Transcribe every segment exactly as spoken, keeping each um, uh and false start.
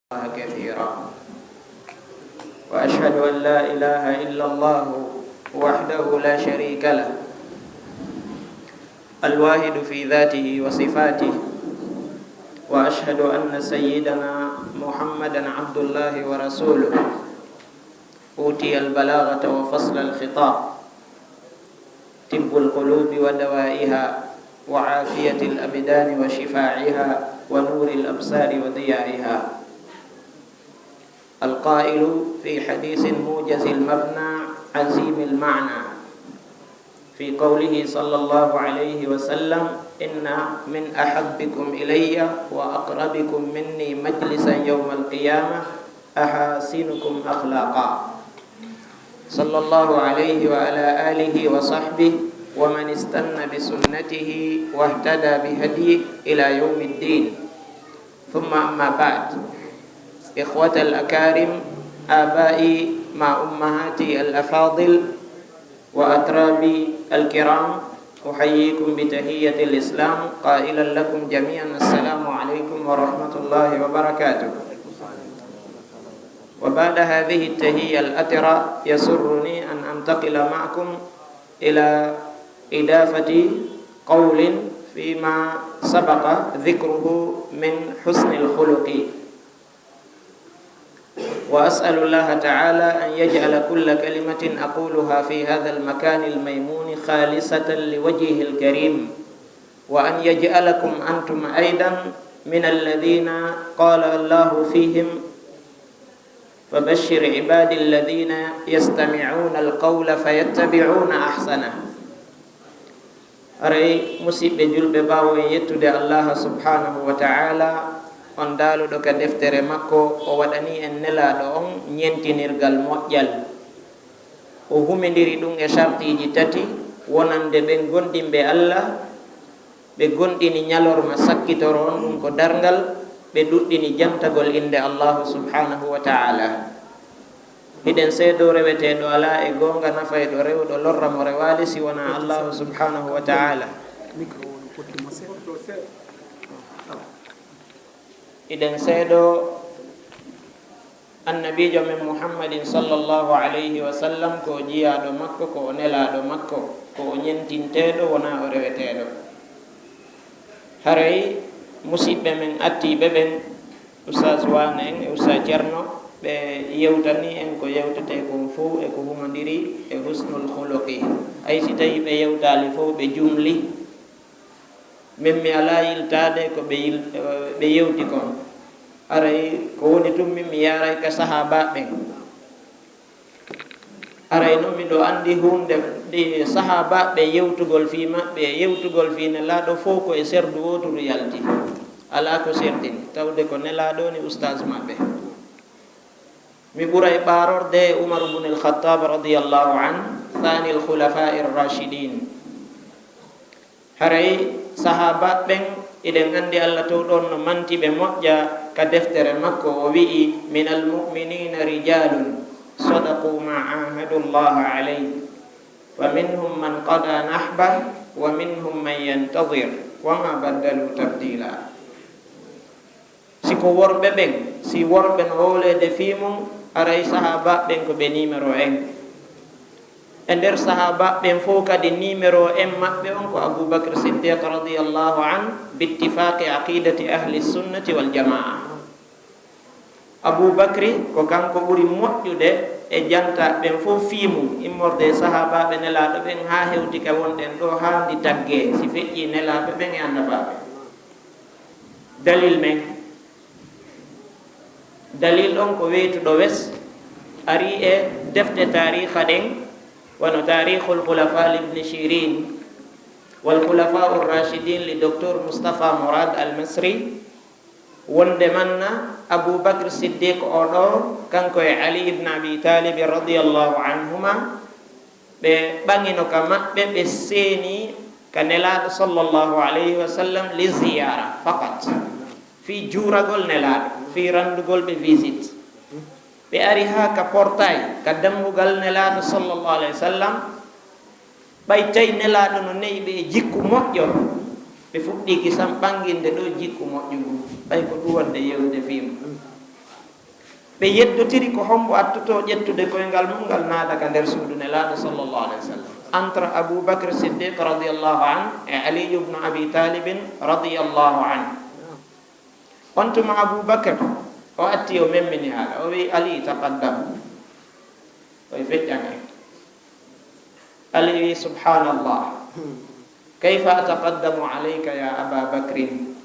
الله كثيرا. وأشهد أن لا إله إلا الله وحده لا شريك له، الواحد في ذاته وصفاته. وأشهد أن سيدنا محمدا عبد الله ورسوله، أوتي البلاغة وفصل الخطاب، طب القلوب ودوائها، وعافية الأبدان وشفاعها، ونور الأبصار وضيائها. القائل في حديث موجز المبنى عظيم المعنى، في قوله صلى الله عليه وسلم: "إن من أحبكم إلي وأقربكم مني مجلسا يوم القيامة أحاسنكم أخلاقا." صلى الله عليه وعلى آله وصحبه ومن استن بسنته واهتدى بهديه إلى يوم الدين. ثم أما بعد، إخوة الأكارم، آبائي مع أمهاتي الأفاضل، وأترابي الكرام، أحييكم بتحية الإسلام قائلا لكم جميعا: السلام عليكم ورحمة الله وبركاته. وبعد هذه التحية الأطرة، يسرني أن أنتقل معكم إلى إضافة قول فيما سبق ذكره من حسن الخلق. وأسأل الله تعالى أن يجعل كل كلمة أقولها في هذا المكان الميمون خالصة لوجهه الكريم، وأن يجعلكم أنتم أيضا من الذين قال الله فيهم: "فبشر عبادي الذين يستمعون القول فيتبعون أحسنه." Haray, musiɓɓe julɓe, ɓaawo en yettude Allaha subhanahu wa ta'ala, on daaluɗo ka deftere makko, o waɗani en Nelaaɗo on ñentinirgal moƴƴal. O humindiri ɗum e sartiiji tati, wonande ɓen gomɗinɓe Allah, ɓe gomɗini ñalorma sakkitoro on, ɗum ko darngal, ɓe ɗuɗɗini jantagol innde Allahu subhanahu wa ta'ala. Hiɗen seedoo reweteeɗo alaa e goonga, nafayɗo rewɗo, lorra mo rewaali si wonaa Allahu subhanahu wa ta'ala. Hiɗen seedoo Annabiijo men Muhammadin sallallahu alayhi wa sallam ko o jiyaaɗo makko, ko o nelaaɗo makko, ko o ñentinteeɗo, wonaa o reweteeɗo. Haray musiɓɓe men attiiɓe ɓen, Ustaas Waane en e Ustaas Cerno, ɓe yewtanii en ko yewtetee kon fow e ko humondiri e husnul khuluqi. Hay si tawii ɓe yewtaali fow, ɓe jumli. Min mi alaa yiltaade ko ɓe yil-, ɓe yewti kon. Haray ko woni tun, min mi yaaray ka sahaabaaɓe ɓen. Haray non miɗo anndi huunde ɗi sahaabaaɓe ɓen yewtugol fii maɓɓe, yewtugol fii Nelaaɗo fow ko e serdu wooturu yalti. Alaa ko serdini, tawde ko Nelaaɗo woni ustaas maɓɓe. Mi ɓuray ɓaarorde e Umar ibn al-Khattab radiyallahu anhu, thani al-khulafa'i ar-rashidin. Haray sahaabaaɓe ɓen, eɗen anndi Allah Toowɗo on no manti ɓe moƴƴa ka deftere makko, o wi'i: "Min al-mu'minina rijalun sadaqu ma ahadu Allaha alayhi, fa minhum man qada nahbah, wa minhum man yantadir, wa ma baddalu tabdila." Si ko worɓe ɓen, si worɓe no wowleede fii mun, haray sahaabaaɓe ɓen ko ɓe numéro un. E nder sahaabaaɓe ɓen fow kadi, numéro un maɓɓe on ko Abu Bakr Siddiq radiyallahu anhu, bittifaaqi aqidati ahli sunnati wal jamaa. Abu Bakri ko kanko ɓuri moƴƴude e jantaaɓe ɓen fow fii mun, immorde e sahaabaaɓe Nelaaɗo ɓen haa hewti ka wonɗen ɗoo, haa ndi taggee, si feƴƴii Nelaaɓe ɓen e Annabaaɓe. Dalil men. Dalil on ko weetuɗo wes, arii e defte taariikha ɗen, wano Taariikhul Khulafaa li Ibn Shirin, wal Khulafaa ur-Rashidin li Doktor Mustafa Murad Al-Masri, wonde manna Abu Bakr Siddiq o ɗoo, kanko e Ali ibn Abi Talib radiyallahu anhuma, ɓe ɓaŋino ka maɓɓe, ɓe seeni ka Nelaaɗo sallallahu alayhi wa sallam li ziyaara faqat, fii juuragol Nelaaɗo, fii ranndugol ɓe visite. Ɓe ari haa ka portail, ka dammugal Nelaaɗo sallallahu alayhi wa sallam, ɓay tawi Nelaaɗo no ne'i ɓe e jikku moƴƴo, ɓe fuɗɗii kisan ɓannginde ɗoo jikku moƴƴo ngun, ɓay ko ɗum wonde yewtude fii mun. Ɓe yeddotiri ko hombo attotoo ƴettude koyngal mum ngal naada ka nder suudu Nelaaɗo sallallahu alayhi wa sallam. Entre Abu Bakr Siddiq radiyallahu anhu e Ali ibn Abi Talib radiyallahu anhu. On tuma Abu Bakr o atti o memmini haala, o wi, "Ali, taqaddam." O wi, "Feƴƴan en." Ali wi, "Subhanallah. Kayfa ataqaddamu alayka ya Aba Bakrin?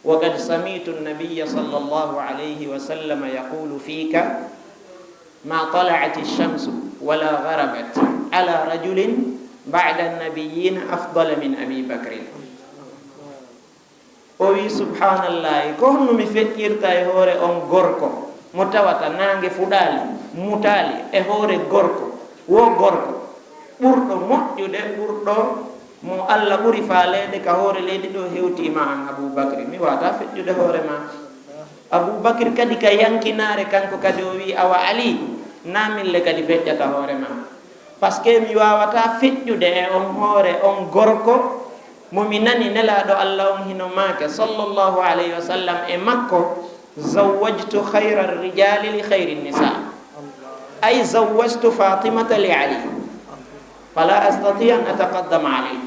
Wa qad sami'tu an-nabiyya sallallahu alayhi wa sallam yaqulu fika ma tala'ati ash-shamsu wa la gharabat ala rajulin ba'da an-nabiyyina afdala min Abi Bakrin." O wi, "Subhanallahi, ko honno mi feƴƴirta e hoore on gorko mo tawata naange fuɗaali, mutaali e hoore gorko, wo gorko ɓurɗo moƴƴude, ɓurɗo mo Allah ɓuri faaleede ka hoore leydi ɗo hewtii ma an Abu Bakri? Mi waawataa feƴƴude hoore ma." Abu Bakri kadi ka yankinaare kanko kadi o wi, "Awa Ali, na min le kadi feƴƴata hoore ma. Parce que mi waawataa feƴƴude e on hoore on gorko mo mi nani Nelaaɗo Allah on hino maaka, sallallahu alayhi wa sallam, e makko, zawwajtu khayra rijali li khayri nisa. Ay zawwajtu Fatimata li Ali. Fala astati an ataqaddama alayk."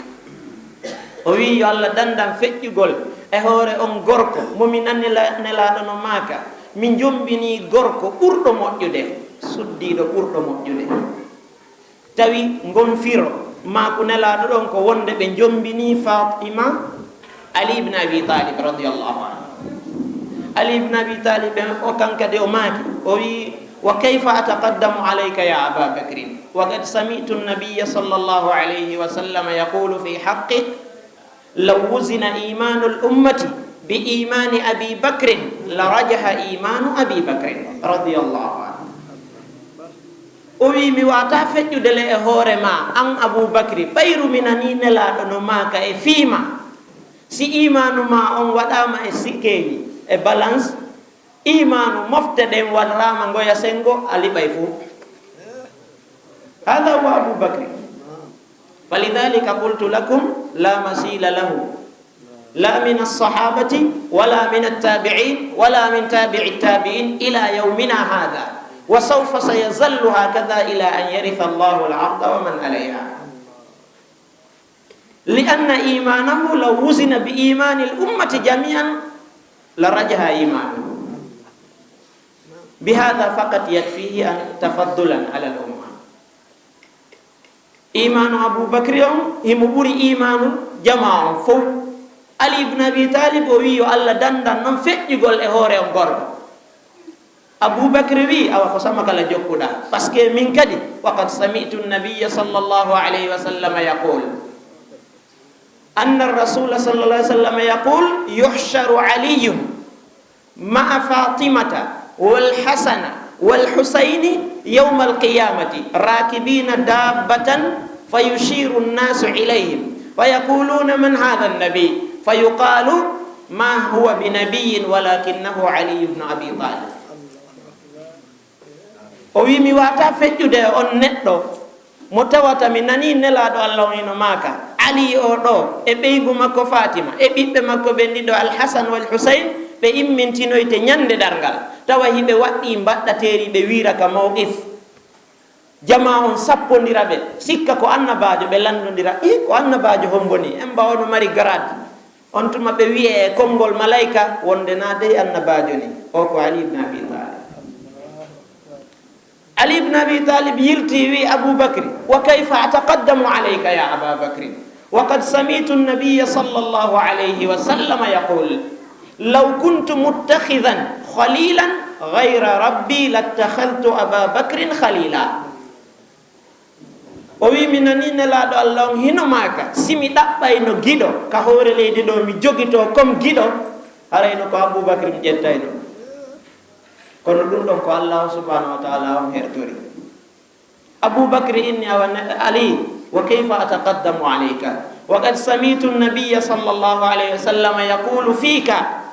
O wi, "Yo Allah dandan feƴƴugol e hoore on gorko mo mi nani la-, Nelaaɗo no maaka, mi jombini gorko ɓurɗo moƴƴude, suddiiɗo ɓurɗo moƴƴude." Tawi ngon firo maaku Nelaaɗo ɗon ko wonde ɓe jombini Fatima Ali ibn Abi Talib radiyallahu anhu. Ali ibn Abi Talib o kankadi o maaki, o wi, "Wa kayfa ataqaddamu alayka ya Aba Bakrin? Wa qad sami'tu an-nabiyya sallallahu alayhi wa sallam yaqulu fi haqqik, law wuzina imanul ummati bi imani Abi Bakrin la rajaha imanu Abi Bakrin radiyallahu anhu." O wi, "Mi waawataa feƴƴude le e hoore ma, an Abu Bakri, ɓayru mi nani Nelaaɗo no maaka e fii ma. Si imaanu ma on waɗaama e sikkeeli, e balance, imaanu mofte ɗen waɗraama ngoya senngo, a liɓay fuu." Hada huwa Abu Bakri. Falidhalika qultu lakum la masila lahu. La min as-sahabati, wala min at-tabi'in, wala min tabi'i at-tabi'in ila yawmina hadha. Wa sawfa sayazallu hakadha ila an yaritha Allahu al-arda wa man alayha. Li anna imanahu law wuzina bi imani al-ummati jami'an la rajaha imanuhu. Bi hadha faqat yakfihi an tafaddulan ala al-umma. Imaanu Abu Bakri on, himo ɓuri imaanu jamaa on fow. Ali ibn Abi Talib o wi yo Allah dandan non feƴƴugol e hoore on gorko. Abu Bakri wi, "Awa ko sama kala jokkuɗa? Parce que min kadi, wa qad sami'tu an-nabiyya sallallahu alayhi wa sallam yaqul, anna ar-rasula sallallahu alayhi wa sallam yaqul, yuhsharu Aliyyun ma'a Fatimata wal Hasana wal Husayni yawmal qiyamati rakibina dabbatan fayushiru an-nasu ilayhim fayaquluna man hadha an-nabi fayuqalu ma huwa binabiyyin walakinnahu Ali ibn Abi Talib." O wi, "Mi waawataa feƴƴude e on neɗɗo mo tawata mi nanii Nelaaɗo Allah on hino maaka, Ali o ɗo, e ɓeyngu makko Fatima, e ɓiɓɓe makko ɓen ɗiɗo, Al-Hasan wal Husayn, ɓe immintinoyte ñande darngal, tawa hiɓe waɗɗii mbaɗɗateeri, ɓe wiira ka mawqif. Jamaa on sappondira ɓe, sikka ko annabaajo, ɓe lanndondira, ih, ko annabaajo hombo ni? Emba o no mari grade." On tuma ɓe wi'e e konngol malayka wonde na dey annabaajo ni. O ko Ali ibn Abi Talib. Ali ibn Abi Talib yilti, wi Abu Bakri, "Wa kayfa ataqaddamu alayka ya Aba Bakri? Wa qad sami'tu an-nabiyya sallallahu alayhi wa sallam yaqul, law kuntu muttakhidan khalilan ghayra rabbi lattakhadhtu Aba Bakrin khalila." O wi, "Mi nanii Nelaaɗo Allah on hino maaka, si mi ɗaɓɓayno giɗo ka hoore leydi ɗo, mi jogitoo comme giɗo, harayno ko Abu Bakri mi ƴettayno." Kono ɗum ɗon ko Allah subhanahu wa ta'ala on hertori. Abu Bakri inni, "Awa ne-, Ali, wa kayfa ataqaddamu alayka? Wa qad sami'tu an-nabiyya sallallahu alayhi wa sallam yaqulu fika,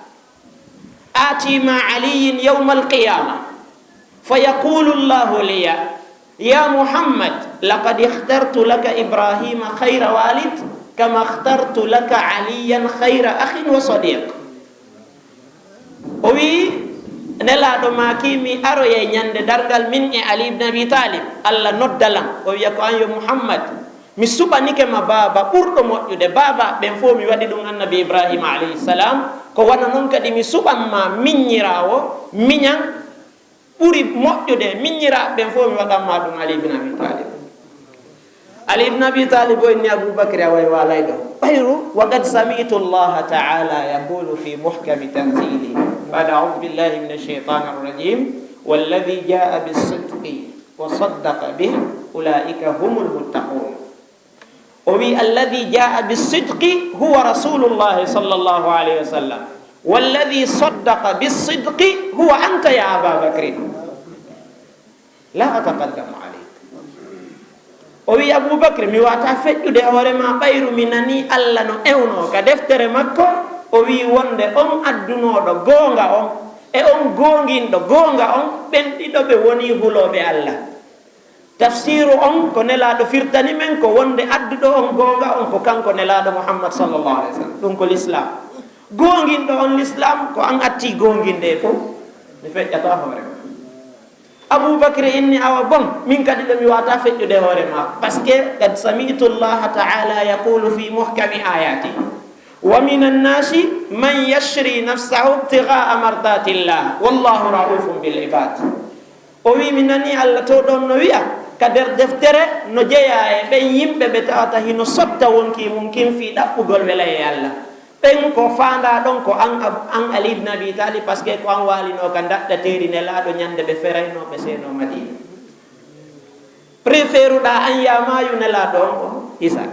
ati ma Aliyyin yawmal qiyamah, fa yaqulu Allahu liya, ya Muhammad, laqad ikhtartu laka Ibrahima khayra walid, kama ikhtartu laka Aliyyan khayra akhin wa sadiq." O wi, Nelaaɗo maaki, mi aroyay ñande darngal, min e Ali ibn Abi Talib, Allah nodda lan, o wiya ko an yo Muhammad, mi suɓanike ma baaba ɓurɗo moƴƴude. Baaba ɓen fof mi waɗi ɗum Annabi Ibrahima alayhi salam, ko wano non kadi mi suɓan ma miññiraawo, miñan ɓuri moƴƴude, miññiraaɓe ɓen fof mi waɗan ma ɗum Ali ibn Abi Talib. Ali ibn Abi Talib o inni Abu Bakri, a way waalay ɗo. Ɓayru, wa qad sami'tu Allah ta'ala yaqulu fi muhkami tanzili, ba'da a'udhu billahi minash shaytanir rajim, walladhi ja'a bis sidqi wa saddaqa bih, ulaika humul muttaqun. O wi, alladhi ja'a bis sidqi huwa Rasulullah sallallahu alayhi wa sallam, walladhi saddaqa bis sidqi huwa anta ya Aba Bakri. La ataqaddamu alayk. O wi, Abubakar, mi wata feƴƴude hoore ma, ɓayru mi nani Allah no ewno ka deftere makko, o wi wonde on addunooɗo goonga on e on goonginɗo goonga on, ɓen ɗiɗo ɓe woni hulooɓe Allah. Tafsiru on ko Nelaaɗo firtani men, ko wonde adduɗo on goonga on ko kanko Nelaaɗo Muhammad sallallahu alaihi wasallam. Ɗum ko l'islam. Goonginɗo on l'islam ko an atti goonginde e fof, mi feƴƴata hoore ma. Abu Bakri inni, awa bon, min kadi ɗo mi wata feƴƴude hoore ma, parce que qad sami'tu Allah ta'ala yaqulu fi muhkami ayati, wa minan nasi man yashri nafsahu ibtigha'a mardatillah, wallahu ra'ufun bil ibad. O wi, mi nani Allah to ɗon no wi'a ka nder deftere no jeyaa e ɓen yimɓe ɓe tawata hino sotta wonki mum kin fii ɗaɓɓugol welaye Allah. Ɓen ko faandaa ɗon ko an, an Ali ibn Abi Talib, parce que ko an waalinoo ka ndaɗɗateeri Nelaaɗo ñande ɓe feraynoo, ɓe seenoo Madina. Préféruɗaa an yaa maayu, Nelaaɗo on o hisa.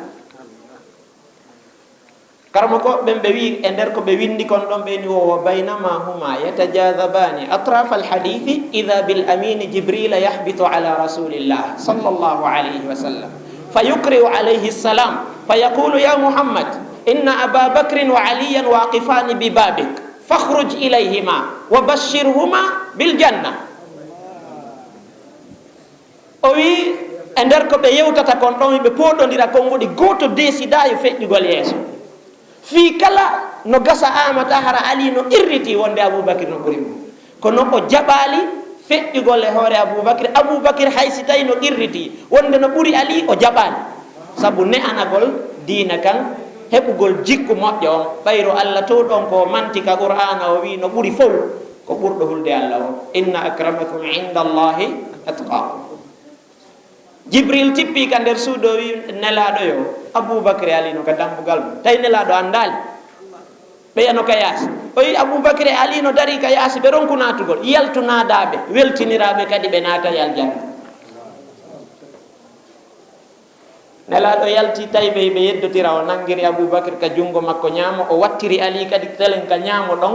Karamoko ɓen ɓe wi e nder ko ɓe windi kon ɗon, ɓe ni wo, wa baynama huma yatajadhabani atraf alhadithi idha bil amini Jibrila yahbitu ala rasulillah sallallahu alayhi wa sallam, fa yuqri'u alayhi salam, fa yaqulu, ya Muhammad, inna Aba Bakrin wa Aliyan waqifani bi babik, fakhruj ilayhima wa bashshirhuma bil janna. O wi, e nder ko ɓe yewtata kon ɗon, ɓe pooɗondira kon, woɗi gooto deesidaa yo feƴƴugol yeeso. Fii kala no gasa amata, hara Ali no irriti wonde Abubakir no ɓuri mo. Kono o jaɓaali feƴƴugol e hoore Abubakir. Abubakir hay si tawi no irriti wonde no ɓuri Ali, o jaɓaali. Sabu ne'anagol diina kan, heɓugol jikku moƴƴo on. Ɓayro Allah to ɗon ko manti ka Qur'aana, o wi no ɓuri fow ko ɓurɗo hulde Allah on. Inna akramakum inda Allahi atqakum. Jibril tippi ka nder suudu, o wi, Nelaaɗo yo, Abubakar e Ali no ka dambugal mum. Tawi Nelaaɗo anndaali. Ɓeya no ka yaasi. O wi, Abubakar e Ali no darii ka yaasi, ɓe ronku naatugol. Yaltu naadaaɓe, weltiniraaɓe kadi ɓe naata e aljanna. Nelaaɗo yalti, tawi ɓe, ɓe yeddotira, o nangiri Abubakar ka junngo makko ñaamo, o wattiri Ali kadi telen ka ñaamo ɗon.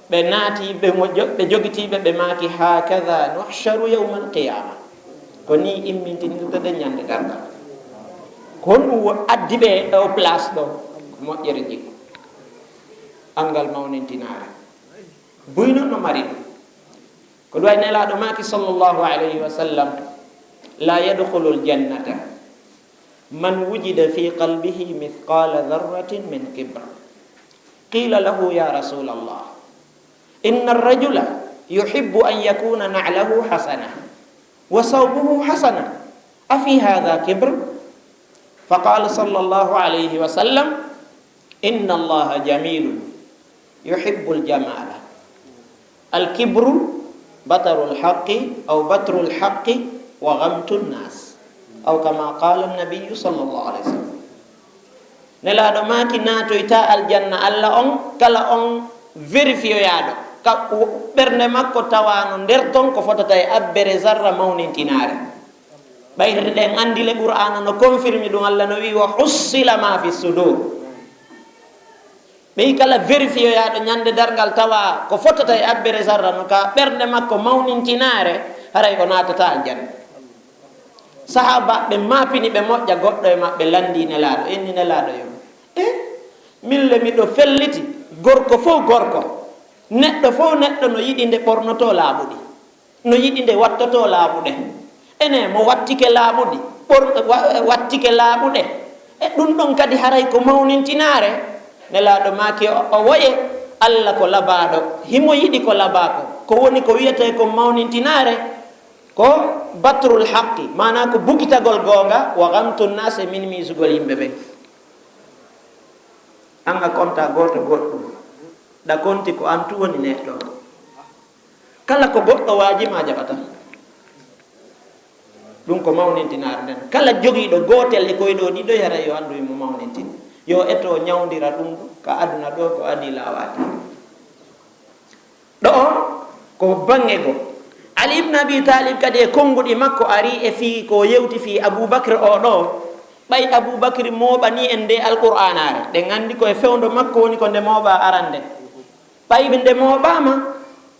Ɓe naati, ɓe mo jo-, ɓe jogitiiɓe, ɓe maaki, hakada nuhsharu yawmal qiyama. Ko ni immintinirtede ñande darngal. Ko honɗum wo-, addi ɓe e o place ɗo? Ko moƴƴere jikku. Anngal mawnintinaare. Buy noon no mari ɗum. Ko ɗum waɗi Nelaaɗo maaki, sallallahu alayhi wa sallam, la yadkhulul jannata man wujida fi qalbihi mithqala dharratin min kibr. Qila lahu, ya Rasulallah, inna ar-rajula yuhibbu an yakuna na'luhu hasana wa thawbuhu hasana, afi hadha kibr? Faqala sallallahu alayhi wa sallam, inna Allaha jamilun yuhibbul jamala. Al-kibru batarul haqqi aw batrul haqqi wa ghamtun nas. Aw kama qala an-nabiyyu sallallahu alayhi wa sallam. Nelaaɗo maaki, naatoyta aljanna Allah on kala on vérifiyoyaaɗo ka ɓernde makko tawaano nder ton ko fotata e abbere zarra mawnintinaare. Ɓayri ɗen anndi le, Qur'aana no confirmi ɗum, Allah no wi'i, wa hussila ma fi sudur. Ɓey kala vérifiyoyaaɗo ñande darngal tawa ko fotata e abbere zarra no ka ɓernde makko mawnintinaare, haray o naatata aljanna. Sahaabaaɓe maapini ɓe moƴƴa, goɗɗo e maɓɓe lanndii Nelaaɗo, inni, Nelaaɗo yo, e min le miɗo felliti, gorko fof gorko, neɗɗo fof neɗɗo no yiɗi nde ɓornotoo laaɓuɗi, no yiɗi nde wattotoo laaɓuɗe. Ene mo wattike laaɓuɗi, ɓor-, wa-, wattike laaɓuɗe. E ɗum ɗon kadi haray ko mawnintinaare. Nelaaɗo maaki o, o woye, Allah ko labaaɗo, himo yiɗi ko labaa ko. Ko woni ko wiyetee ko mawnintinaare, ko batrul haqqi, maanaa ko bukitagol goonga, wa gamtu nnaas, e minimiisugol yimɓe ɓen. An a konta gooto goɗɗum, ɗa konti ko an tun woni neɗɗo. Kala ko goɗɗo waaji ma jaɓata. Ɗum ko mawnintinaare nden. Kala jogiiɗo gootel e koye ɗoo ɗiɗo, haray yo anndu himo mawnintini. Yo eto ñawndira ɗum ka aduna ɗoo ko adii laawaaki. Ɗoo ko baŋŋe goo. Ali ibn Abi Talib kadi e konnguɗi makko ari e fii ko yewti fii Abu Bakr oo ɗoo. Ɓay Abu Bakr mooɓanii en ndee Alqur'aanaare, ɗen anndi ko e fewndo makko woni ko nde mooɓaa arande. Ɓay nde mooɓaama,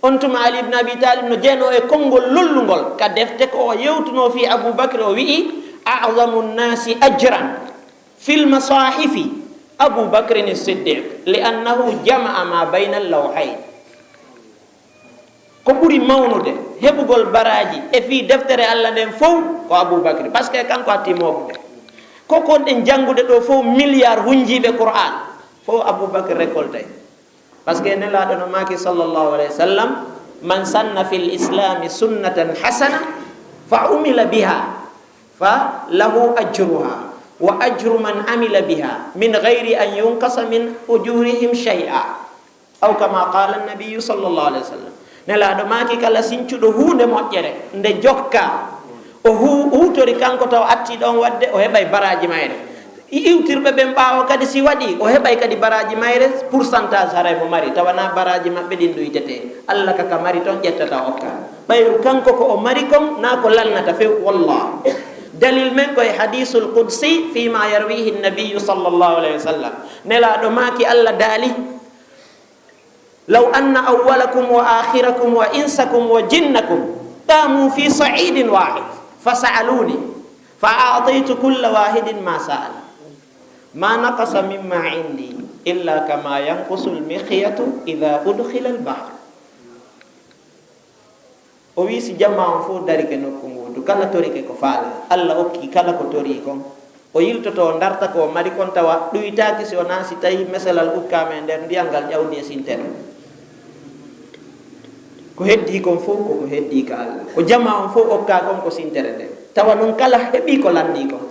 on tuma Ali ibn Abi Talib no jeenoo e konngol lollungol ka defte ko o yewtunoo fii Abu Bakr, o wi'i, "A'zamu nnaasi ajran fil masaahifi Abu Bakrin Siddiq, li annahu jama'a ma bayna lawhayn." Ko ɓuri mawnude heɓugol baraaji e fii deftere Alla nden fow ko Abu Bakr, parce que kanko hatti mooɓude. Ko kon ɗen janngude ɗoo fow, milliard hunjiiɓe Qur'an, fow Abu Bakr récolté. Parce que Nelaaɗo no maaki, sallallahu alayhi wa sallam, "Man sanna fil islami sunnatan hasana fa umila biha, fa lahu ajruha wa ajru man amila biha min ghayri an yunqasa min ujurihim shay'a." Aw kama qala an-nabiyyu, sallallahu alayhi wa sallam. Nelaaɗo maaki, kala sincuɗo huunde moƴƴere, nde jokka, o hu-, huutori kanko taw atti ɗon waɗde, o heɓay baraaji mayre. I-, iwtirɓe ɓen ɓaawo kadi, si waɗi, o heɓay kadi baraaji mayre, pourcentage haray mo mari, tawa na baraaji maɓɓe ɗin ɗuytetee. Alla ka ka mari ton ƴettata okka. Ɓayru kanko ko o mari kon, na ko lannata few, wallah. Dalil men ko e hadisul qudsi, fima yarwihi nabiyyu sallallahu alayhi wa sallam. Nelaaɗo maaki, Alla daali, "Law anna awwalakum wa akhirakum wa insakum wa jinnakum qamu fi sa'idin wahid fa sa'aluni fa a'taytu kulla wahidin ma sa'al, ma naqasa mimma indi illa kama yanqusul mikhyatu idha udkhila al-bahr." O wi'i, si jamaa on fow darike nokku ngootu, kala torike ko faalaa, Alla okki kala ko torii kon, o yiltoto, o darta ko o mari kon, tawa ɗuytaaki si wonaa si tawii meselal ukkaama e nder ndiyam ngal ƴawdi e sintere. Ko heddii kon fow ko ko heddii ka Alla. Ko jamaa on fow okkaa kon ko sintere nden. Tawa non kala heɓii ko lanndii kon.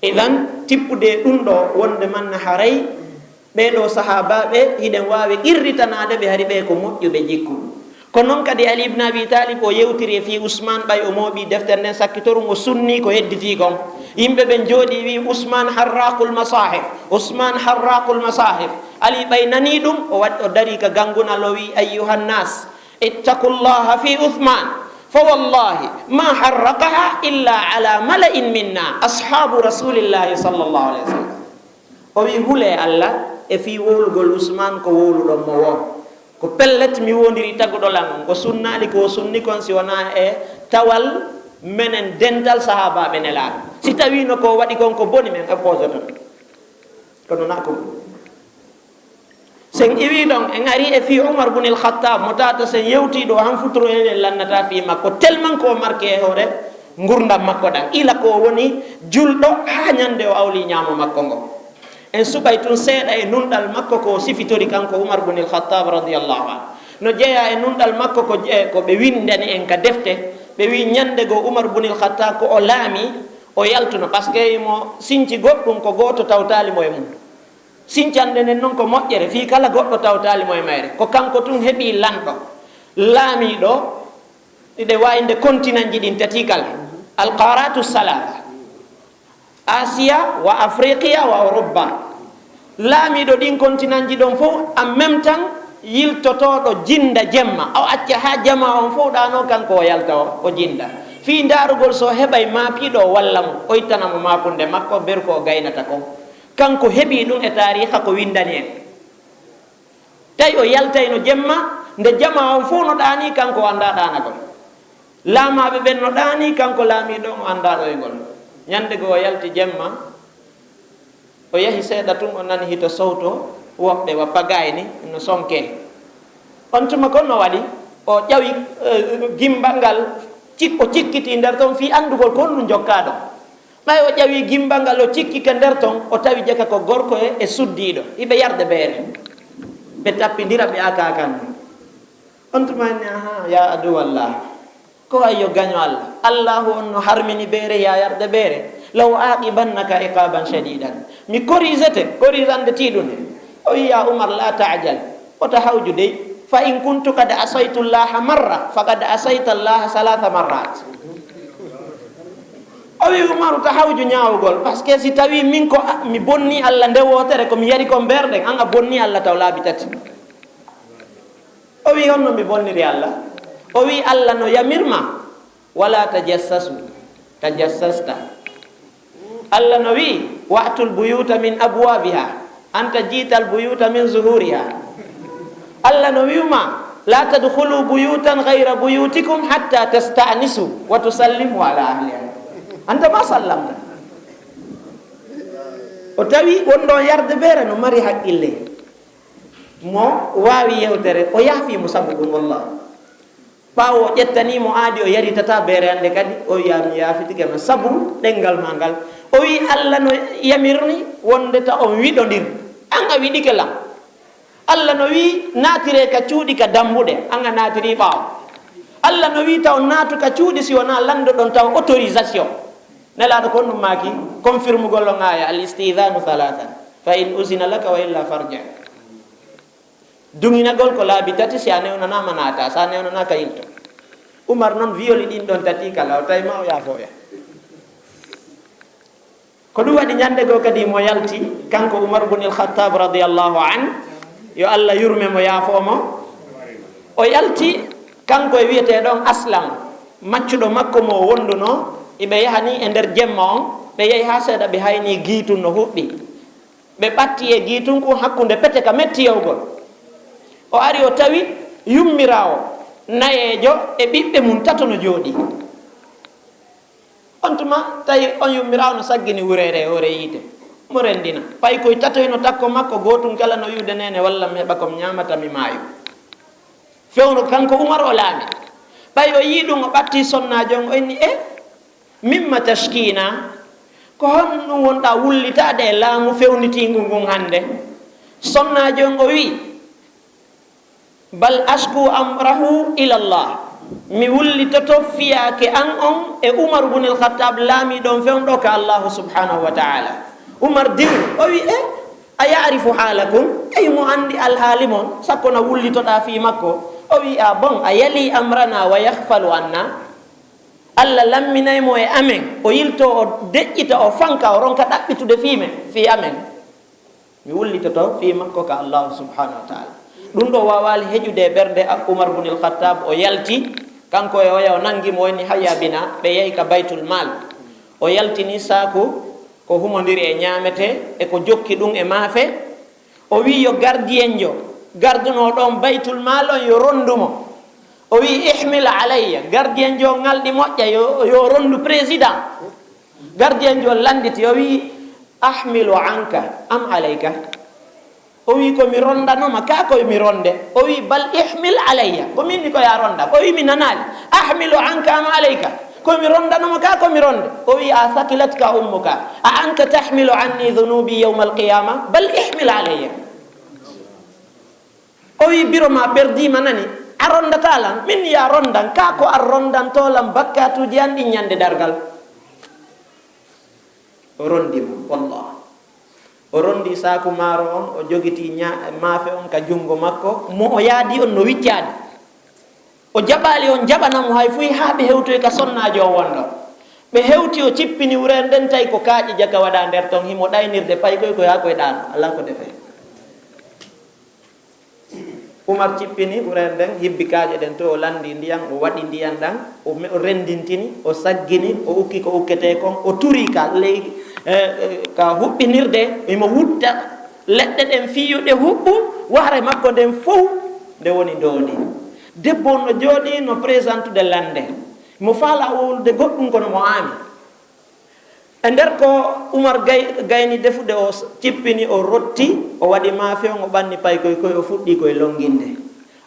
Idan, tippude e ɗum ɗoo, wonde man haray ɓee ɗoo sahaabaaɓe, hiɗen waawi qirritanaade ɓe, hari ɓe ko moƴƴuɓe jikku. Ko non kadi Ali ibn Abi Talib o yewtiri e fii Usmaan, ɓay o mooɓii deftere nden, sakkitoru o sunnii ko hedditii kon. Yimɓe ɓen jooɗii, wi'i, "Usmaan harraqul masahif, Usmaan harraqul masahif." Ali ɓay nanii ɗum, o waɗ-, o darii ka ganngunal, o wi'i, "Ayyuhan nas, ittaqullaha fi Uthman, fa wallahi ma harraqaha illa ala mala'in minna ashabu rasulillahi sallallahu alaihi wasallam." O wi, "Hulee Alla e fii wowlugol Usman ko wowluɗon mo woo. Ko pellet mi wondiri taguɗo lan on, ko sunnaali ko o sunni kon si wonaa e tawal menen dental sahaabaaɓe Nelaaɗo. Si tawiino ko o waɗi kon ko boni, men opposé ton. Kono na ko boni." Sen iwii ɗon, en arii e fii Umar bun il-Khattab, mo tawata sen yewtii ɗoo, han futuro en en lannataa fii makko, tellement ko o marki e hoore ngurndan makko ɗan. Ila ko o woni julɗo haa ñande o awlii ñaamo makko ngo. En suɓay tun seeɗa e nunɗal makko ko o sifitori kanko Umar bun il-Khattab radiyallahu anhu. No jeyaa e nunɗal makko ko je-, ko ɓe winndani en ka defte, ɓe wii ñande goo Umar bun il-Khattab ko o laamii, o yaltuno, parce que imo sinci goɗɗum ko gooto tawtaali mo e mum. Sincande nden non ko moƴƴere, fii kala goɗɗo tawtaali mo e mayre. Ko kanko tun heɓii lanɗo, laamiiɗo, hiɗe waawi nde kontinanji ɗin tati kala, alqaratu salasa, Asiya wa Afriqiya wa Europa. Laamiiɗo ɗin kontinanji ɗon fow, en même temps, yiltotooɗo jinda jemma. O acca haa jamaa on fow ɗaanoo, kanko o yalta o, o jinda. Fii ndaarugol so o heɓay maapiiɗo o walla mo, o ittana mo maapunde makko, ber ko o gaynata kon. Kanko heɓii ɗum e taariiha ko winndani en. Tawi o yaltayno jemma, nde jamaa on fow no ɗaanii, kanko o anndaa ɗaanagol. Laamaaɓe ɓen no ɗaanii, kanko laamiiɗo on o anndaa ɗoyngol. Ñande goo o yalti jemma, o yahi seeɗa tun, o nani hito sowto woɓɓe wa pagaay ni no sonkee. On tuma kon no waɗi, o ƴawi, eh, gimbal ngal, cik-, o cikkitii nder ton fii anndugol ko honɗum jokkaa ɗon. Ɓay o ƴawi gimbal ngal, o cikki ka nder ton, o tawi jaka ko gorko e, e suddiiɗo, hiɓe yarde beere. Ɓe tappindira, ɓe aka akan ni. On tuma en ni, aha, ya aduwallah. Ko ay yo gaño Allah. Allahu on no harmini beere, ya yarde beere. Law aqibannaka iqaban shadidan. Mi korisete, korisande tiiɗunde. O wi, ya Umar, la ta'jal. Wota hawju dey. Fa in kuntu qad asaytu Allah marra, faqad asayta Allah salasa marrat. O wi, Umaru, ta hawju ñaawugol, parce que si tawi min ko a-, mi bonni Allah nde wootere, ko mi yari kon beere nden, an a bonni Allah taw laabi tati. O wi, honno mi bonniri Allah? O wi, Allah no yamirma, wala tajassasu, tajassasta. Allah no wi, wa'tul buyuta min abwabiha, anta jital buyuta min zuhuriha. Allah no wi'uma, la tadkhulu buyutan ghayra buyutikum hatta tasta'nisu wa tusallimu ala ahliha. Anta ma sallamta. O tawi wonɗo yarde beere no mari haqqille. Mo waawi yewtere, o yaafi mo sabu ɗum, wallah. Ɓaawo o ƴettanii mo aadi, o yaritataa beere hannde kadi, o wiya, mi yaafitike ma sabu ɗenngal ma ngal. O wi'i, Allah no yamirni wonde ta on wiɗondir. An a wiɗike lan. Allah no wi'i, naatire ka cuuɗi ka dambuɗe, an a naatiri ɓaawo. Allah no wi'i, ta on naatu ka cuuɗi si wonaa lanndo ɗon taw autorisation. Nelaaɗo ko ɗum maaki, confirmugol on aaya, al istidanu thalathan, fa in uzina laka wa illa farji. Duŋinagol ko laabi tati, si a newnanaama naata, si a newnanaaka yilto. Umar noon violi ɗin ɗon tati kala, o tawi ma o yaafooya. Ko ɗum waɗi ñande goo kadi mo yalti, kanko Umar bun il Khattab radiyallahu an, yo Allah yurme mo, yaafoo mo. O yalti, kanko e wiyetee ɗon Aslam, maccuɗo makko mo o wondunoo, iɓe yahani e nder jemma on, ɓe yahi haa seeɗa ɓe hayni giitun no huɓɓi. Ɓe ɓatti e giitun kun hakkunde pete ka metti yawgol. O ari o tawi yummiraawo nayeejo e ɓiɓɓe mun tato no jooɗii. On tuma tawi on yummiraawo no saggini wureere e hoore yiite. Mo renndina. Paykoy tatoy no takko makko, gootun kala no wi'ude, neene, walla mi heɓa ko mi ñaamata mi maayo. Fewndo kanko Umar o laami. Ɓay o yi'i ɗum o ɓatti sonnaajo on o inni, e mimma tashkina, ko honɗum wonɗaa wullitaade e laamu fewnitiingu ngun hannde? Sonnaajo on o wi'i, bal ashku amrahu ila Allah. Mi wullitoto fiyaake an on e Umar bun il Khattab laamiiɗo on fewndo ka Allahu subhanahu wa ta'ala. Umar diwi, o wi'i, e a ya'rifu haalakum, ey mo anndi alhaali mon, sakko na wullitoɗaa fii makko. O wi'i, a bon, a yali amrana wa yaghfalu anna. Allah lamminay mo e amen, o yilto, o deƴƴita, o fanka, o ronka ɗaɓɓitude fii men, fii amen. Mi wullitoto fii makko ka Allahu subhanahu wa ta'ala. Ɗum ɗo waawaali heƴude e ɓernde a-, Umar bun il Khattab, o yalti, kanko e oya, o nangi mo, woni hayya bina, ɓe yahi ka Baytul Mal. O yaltini saaku ko humondiri e ñaamete e ko jokki ɗum e maafe. O wi'i yo gardiyenjo gardunoo ɗon Baytul Mal on yo rondu mo. O wi'i, ihmil alayya. Gardiyenjo on ŋalɗi moƴƴa, yo, yo rondu président. Gardiyenjo on lannditi, o wi'i, ahmilu anka am alayka? O wi'i, ko mi rondanoma ka, ko mi ronde? O wi'i, bal ihmil alayya. Ko min ni ko ya ronda. O wi'i, mi nanaali. Ahmilu anka am alayka? Ko mi rondanoma ka, ko mi ronde? O wi'i, a thakilatka ummuka? A anta tahmilu anni dhunubi yawma alqiyama? Bal ihmil alayya. O wi'i, biro ma perdiima nani. A rondataa lan? Min ya rondan. Ka ko a rondanto lan bakkaatuuji an ɗin ñande dargal. O rondi mo, wallah. O rondi saaku maaro on, o jogiti ña-, maafe on ka junngo makko. Mo o yaadi on no wiccaade. O jaɓaali on jaɓana mo hay fuy haa ɓe hewtoyi ka sonnaajo on wonɗo. Ɓe hewti, o cippini wureere nden, tawi ko kaaƴe jaka waɗaa nder ton, himo ɗaynirde paykoy koy haa koy ɗaano, alaa ko defee. Umar cippini wureere nden, hibbi kaaƴe ɗen to, o lanndi ndiyan, o waɗi ndiyan ɗan, o me-, o renndintini, o saggini, o ukki ko ukketee kon, o turi ka ley, eh, eh, ka huɓɓinirde, himo wutta leɗɗe ɗen fii yo ɗe huɓɓu, wahre makko nden fow nde woni ndondi. Debbo on no jooɗii, no présentude lannde. Mo faalaa wowlude goɗɗum, kono mo aami. E nder ko Umar gay-, gayni defude, o s-, cippini, o rotti, o waɗi maafe on, o ɓanni paykoy koy, o fuɗɗii koy longinde.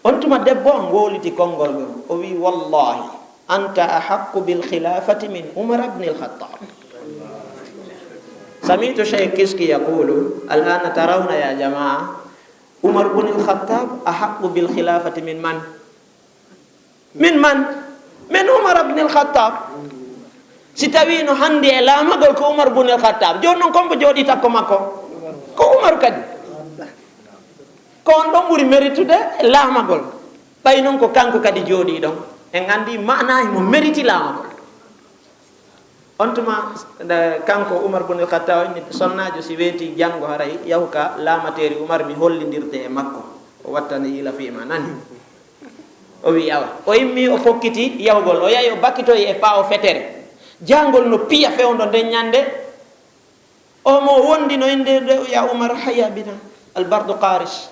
On tuma debbo on wowliti konngol ngol, o wi'i, wallahi, anta ahaqqu bil khilafati min Umar ibn al-Khattab. Sami'tu Shaykh Kiski yaqulu, al-ana tarawna ya jama'a, Umar ibn al-Khattab ahaqqu bil khilafati min man? Min man? Min Umar ibn al-Khattab. Si tawi no handi e laamagol ko Umar ibn al-Khattab, jooni noon, kon ko jooɗii takko makko? Ko Umar kadi. Ko on ɗon ɓuri meritude laamagol. Ɓay noon ko kanko kadi jooɗii ɗon. En anndi maanaa himo meriti laamagol. On tuma, nde kanko Umar ibn al-Khattab, o inni, "Sonnaajo, si weetii janngo, haray yahu ka laamateeri Umar, mi hollindirte e makko. O wattani yila fii ma, nani?" O wi'i, "Awa." O immi, o fokkiti yahugol. O yahi, o bakitoyi e ɓaawo fetere. Jangol no piya fewndo nden ɲande. O mo wondi no innde nde, "Ya Umar, hayya bina." Al-Bardu Qaris.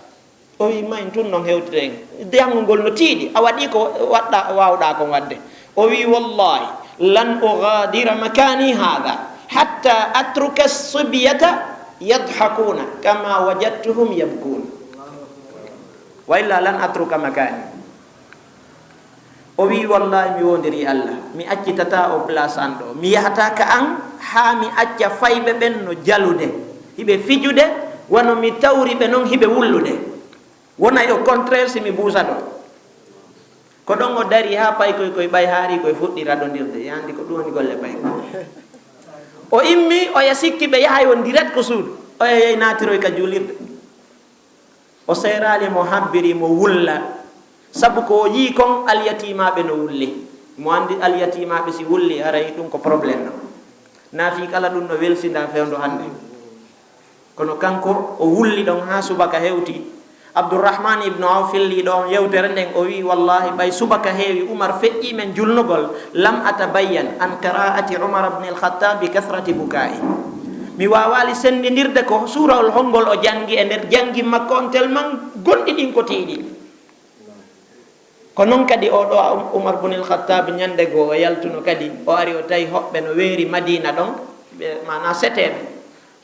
O wi'i, "Mayn tun non hewteten. Jangol no tiiɗi. A waɗii ko waɗɗa, waawɗaa kon waɗde." O wi'i, "Wallahi, lan ughadira makani hadha hatta atruka as-sibyata yadhakuna kama wajadtuhum yabkun. Wa illa lan atruka makani." O wi'i, "Wallahi, mi woondirii Allah, mi accitataa o place an ɗo. Mi yahataa ka an haa mi acca fayɓe ɓen no jalude, hiɓe fijude, wano mi tawri ɓe non hiɓe wullude. Wonay au contraire si mi buusa ɗo." Ko ɗon o dari haa paykoy koy ɓay haari koy fuɗɗi raɗondirde. Yandi ko ɗum woni golle paykoy. O immi, oya sikki ɓe yahay on direct ko suudu. Oya yey naatiroy ka juulirde. O seeraali mo, habbiri mo wulla. Sabu ko o yii kon, alyatiimaaɓe no wulli. Mo anndi alyatiimaaɓe si wulli, haray ɗum ko problème no. Naa fii kala ɗum no welsinda fewndo hannde. Kono kanko, o wulli ɗon haa subaka hewti. Abdurrahman ibnu Awf fillii ɗon yewtere nden, o wi'i, "Wallahi, ɓay subaka heewi Umar feƴƴii men julnugol, lam atabayyan an qira'ati Umar ibn al-Khattab bi kathrati buka'i." Mi waawaali senndindirde ko suurawol honngol o janngi e nder janngi makko on, tellement gonɗi ɗin ko tiiɗi. Ko non kadi oo ɗoo Umar bun al-Khattab ɲande goo o yaltuno kadi, o ari o tawi hoɓɓe no weeri Madiina ɗon, ɓe, maanaa seteeɓe.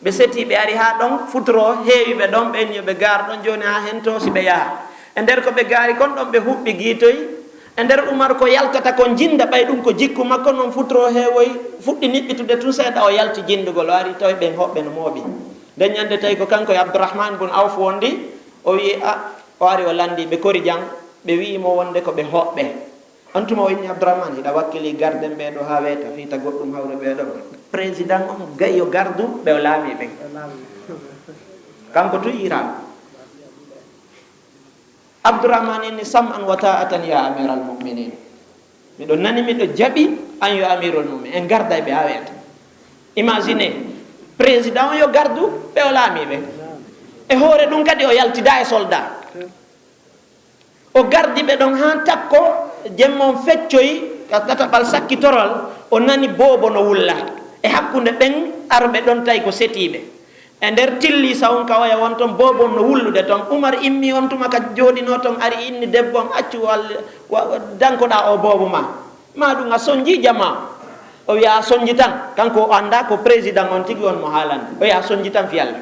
Ɓe setii, ɓe ari haa ɗon, futuro heewi ɓe ɗon, ɓe inni yo ɓe gaar ɗon jooni haa hentoo si ɓe yaha. E nder ko ɓe gaari kon ɗon ɓe huɓɓi giitoy. E nder Umar ko yaltata kon jinnda, ɓay ɗum ko jikku makko, non futuro heewoy fuɗɗi niɓɓitude tun seeɗa, o yalti jinndugol, o ari tawi ɓen hoɓɓe no mooɓi. Nden ɲande tawi ko kanko e Abdurrahman bun Awf wondi, o wi'i, a, o ari o lanndii ɓe kori jam, ɓe wi'i mo wonde ko ɓe hoɓɓe. On tuma o inni Abdurrahman, hiɗa wakkili garden ɓee ɗoo haa weeta, fiita goɗɗum hawri ɓee ɗoo. Président on gayi yo gardu ɓe o laamii ɓen. Kanko tun yi'iraama. Abdurrahman inni, "Sam'an wa ta'atan ya amiral mu'minin." Miɗo nani, miɗo jaɓi an yo amirul mu'minin. En garday ɓe haa weeta. Imagine, président on yo gardu ɓe o laamii ɓen. E hoore ɗum kadi o yaltidaa e soldat. O gardi ɓe ɗon haa takko, jemma on feccoyi ka tataɓal sakkitorol, o nani boobo no wulla. E hakkunde ɓen arɓe ɗon tawi ko setiiɓe. E nder tilliisa on ka oya won ton, boobo on no wullude ton. Umar immi on tuma ka jooɗinoo ton, ari inni debbo on, "Accu wal-, wa-, wa-, dankoɗaa o boobo ma. Ma ɗum a sonji jama." O wi'a, "A sonji tan." Kanko o anndaa ko président on tigi on mo haalande. O wi'a, "A sonji tan fi Alla."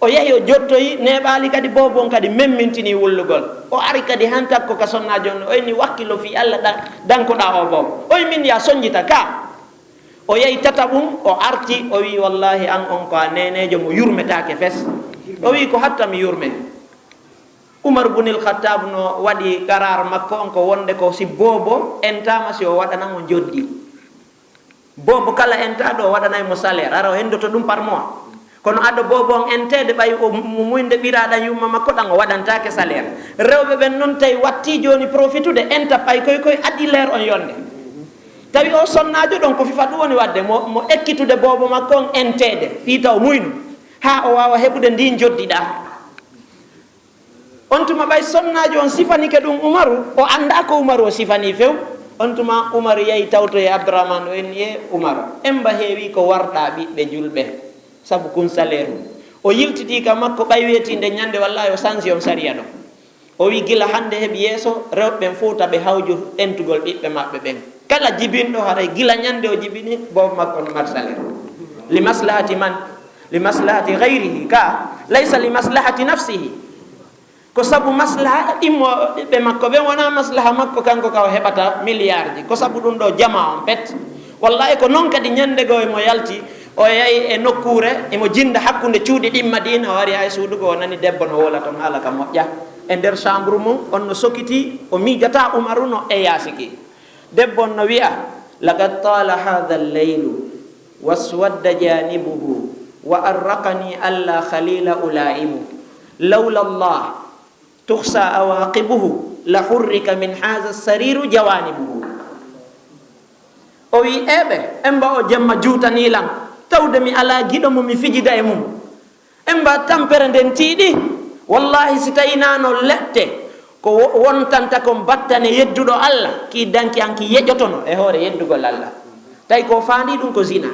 O yahi, o jottoyi neeɓaali kadi, boobo on kadi memmintinii wullugol. O ari kadi han takko ka sonnaajo on, o inni, "Wakkilo fii Alla, ɗa-, dankoɗaa o boobo." O wi, "Min ya sonjita ka." O yahi tataɓum, o arti, o wi, "Wallahi, an on ko a neeneejo mo yurmetaake fes." O wi, "Ko hatta mi yurme." Umar bunil Khattab no waɗi qaraar makko on ko wonde ko si boobo entaama si o waɗana mo njoddi. Boobo kala entaaɗo o waɗanay mo salaire, hara o henndoto ɗum par mois. Kono ado boobo on enteede ɓay o mu-, muynde ɓiraaɗan yumma makko ɗan o waɗantaake salaire. Rewɓe ɓen non tawi wattii jooni profitude enta ɓay koy koy addi leer on yonde. Tawi o sonnaajo ɗon ko fifa ɗum woni waɗde mo, mo ekkitude boobo makko on enteede fii taw muynu haa o waawa heɓude ndin njoddi ɗaa. On tuma ɓay sonnaajo on sifanike ɗum Umaru, o anndaa ko Umaru o sifanii few. On tuma Umaru yahi tawtoyi Abdurrahman, o inni, "E Umaru, emba heewi ko warɗaa ɓiɓɓe julɓe, sabu kun saleeru." O yiltitii ka makko ɓay weetiinde ɲande, wallaahi o sansi on sariya ɗon. O wi, "Gila hannde heɓi yeeso, rewɓe ɓen fow ta ɓe hawju entugol ɓiɓɓe maɓɓe ɓen." Kala jibinɗo haray gila ɲande o jibini, boobo makko no mari saleeru. Li maslahati man? Li maslahati ghayrihi ka, laysa li maslahati nafsihi. Ko sabu maslaha immo ɓiɓɓe makko ɓen, wonaa maslaha makko kanko ka o heɓata miliyaarji. Ko sabu ɗum ɗoo jamaa on pet. Wallahi ko non kadi ɲande goo emo yalti, o yahi e nokkuure, emo jinnda hakkunde cuuɗi ɗin Madiina, o ari haa e suudu goo, o nani debbo no woola ton haala ka moƴƴa. E nder chambre mum, on no sokiti, o miijata Umaru no e yaasi ki. Debbo on no wi'a, "Laqad tala hadha al-laylu waswadda janibuhu wa arraqani alla khalila ulaimu. Lawla Allah tukhsa awaqibuhu la hurrika min hadha as-sariri jawanibuhu." O wi, "Eɓe, emba o jemma juutanii lan, tawde mi alaa giɗo mo mi fijida e mum. Emba tampere nden tiiɗi. Wallahi, si tawinaano lette ko wo-, wontanta kon battane yedduɗo Allah, ki danki an ki yeƴotono e hoore yeddugol Allah." Tawi ko faandi ɗum ko zina.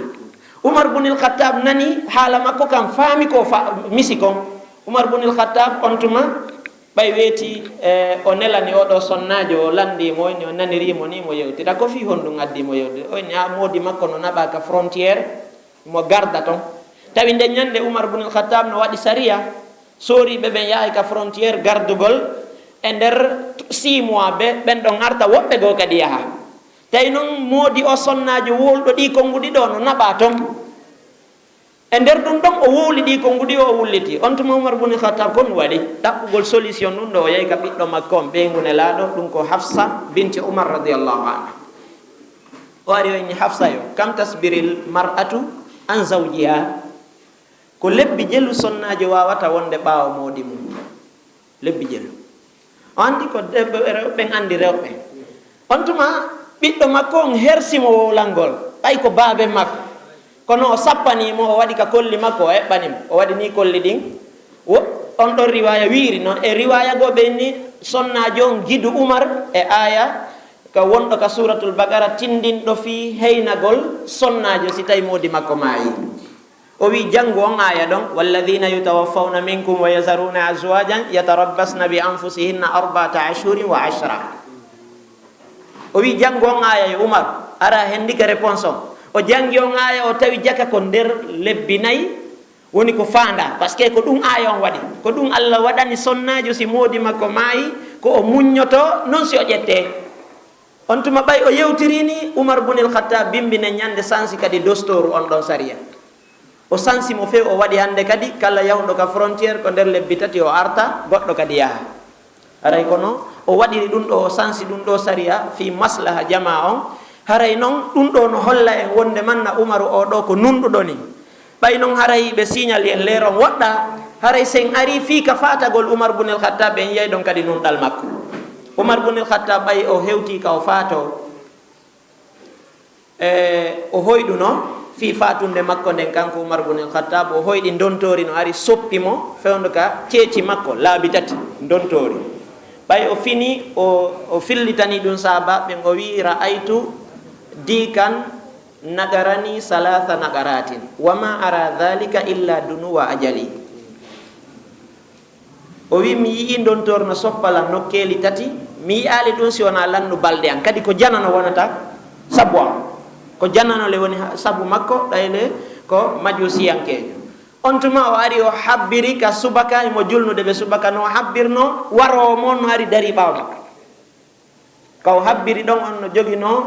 Umar bunil Khattab nani haala makko kan, faami ko fa-, misi kon. Umar bunil Khattab on tuma ɓay weeti, e, o nelani oɗo sonnaajo, o lanndii mo, ni o naniri mo ni mo yewtira. Ko fii honɗum addi mo yewtude? O inni, a, moodi makko no naɓa ka frontière, mo garda ton. Tawi nden ñannde Umar bunil Khattab no waɗi sariya, sooriiɓe ɓen yahay ka frontière gardugol e nder six mois ɓe, ɓen ɗon arta, woɓɓe goo kadi yaha. Tawi non moodi o sonnaajo wowluɗo ɗii konnguɗi ɗoo no naɓa ton. E nder ɗum ɗon, o wowli ɗii konnguɗi, o wulliti. On tuma Umar bun Khattab kon waɗi ɗaɓɓugol solution ɗum ɗo, o yahi ka ɓiɗɗo makko on, ɓeyngu Nelaaɗo, ɗum ko Hafsa binti Umar radiyallahu anha. O ari o inni Hafsa yo, "Kam tasbiril mar'atu an zawjiha?" Ko lebbi jelu sonnaajo waawata wonde ɓaawo moodi mum. Lebbi jelu. O anndi ko debbo e rewɓe ɓen anndi rewɓe. On tuma, ɓiɗɗo makko on hersi mo wowlangol, ɓay ko baaben makko. Kono o sappanii mo, o waɗi ka kolli makko, o eɓɓani mo. O waɗi nii kolli ɗin. Wo-, on ɗon riwaaya wiiri non. E riwaaya goo ɓe inni sonnaajo on gidu Umar e aaya ka wonɗo ka Suuratul Baqara tindinɗo fii heynagol sonnaajo si tawi moodi makko maayi. O wi, "Janngu on aaya ɗon, walladhina yutawaffawna minkum wa yazaruna azwajan yatarabbasna bi anfusihinna arba'ata ashhurin wa ashra." O wi, "Janngu on aaya yo Umar." Ara hendike réponse on. O janngi on aaya, o tawi jaka ko nder lebbi nayi woni ko faanda, parce que ko ɗum aaya on waɗi. Ko ɗum Allah waɗani sonnaajo si moodi makko maayi, ko o muññoto, non si o ƴette. On tuma ɓay o yewtirii ni, Umar bunil Khattab bimbine ñande sansi kadi dostooru on ɗon sariya. O sansi mo few, o waɗi hannde kadi kala yahuɗo ka frontière ko nder lebbi tati o arta, goɗɗo kadi yaha. Haray kono o waɗiri ɗum ɗo, o sansi ɗum ɗo sariya fii maslaha jamaa on. Haray non ɗum ɗo no holla en wonde manna Umaru o ɗo ko nunɗuɗo ni. Ɓay non haray ɓe signal en leeron woɗɗa, haray sen ari fii ka faatagol Umar bunil Khattab, en yiyay ɗon kadi nunɗal makko. Umar bunil Khattab ɓay o hewtii ka o faatoo, e, o hoyɗuno fii faatunde makko nden, kanko Umar bunil Khattab, o hoyɗi ndontoori no ari soppi mo fewndo ka ceeci makko laabi tati ndontoori. Ɓay o fini, o, o fillitani ɗum sahaabaaɓe ɓen, o wi'i, "Ra'aytu dikan nagarani salasa nagaratin, wa ma ara dhalika illa dunuwa ajali." O wi, "Mi yi'i ndontoor no soppa lan nokkeeli tati, mi yi'aali ɗum si wonaa lannu balɗe an." Kadi ko janano wonata sabu am. Ko janano le woni ha-, sabu makko, ɗayle ko majusiyankeejo. On tuma o ari o habbiri ka subaka, himo julnude ɓe subaka no o habbirno, waroowo mo on no ari darii ɓaawo makko. Ka o habbiri ɗon, on no joginoo,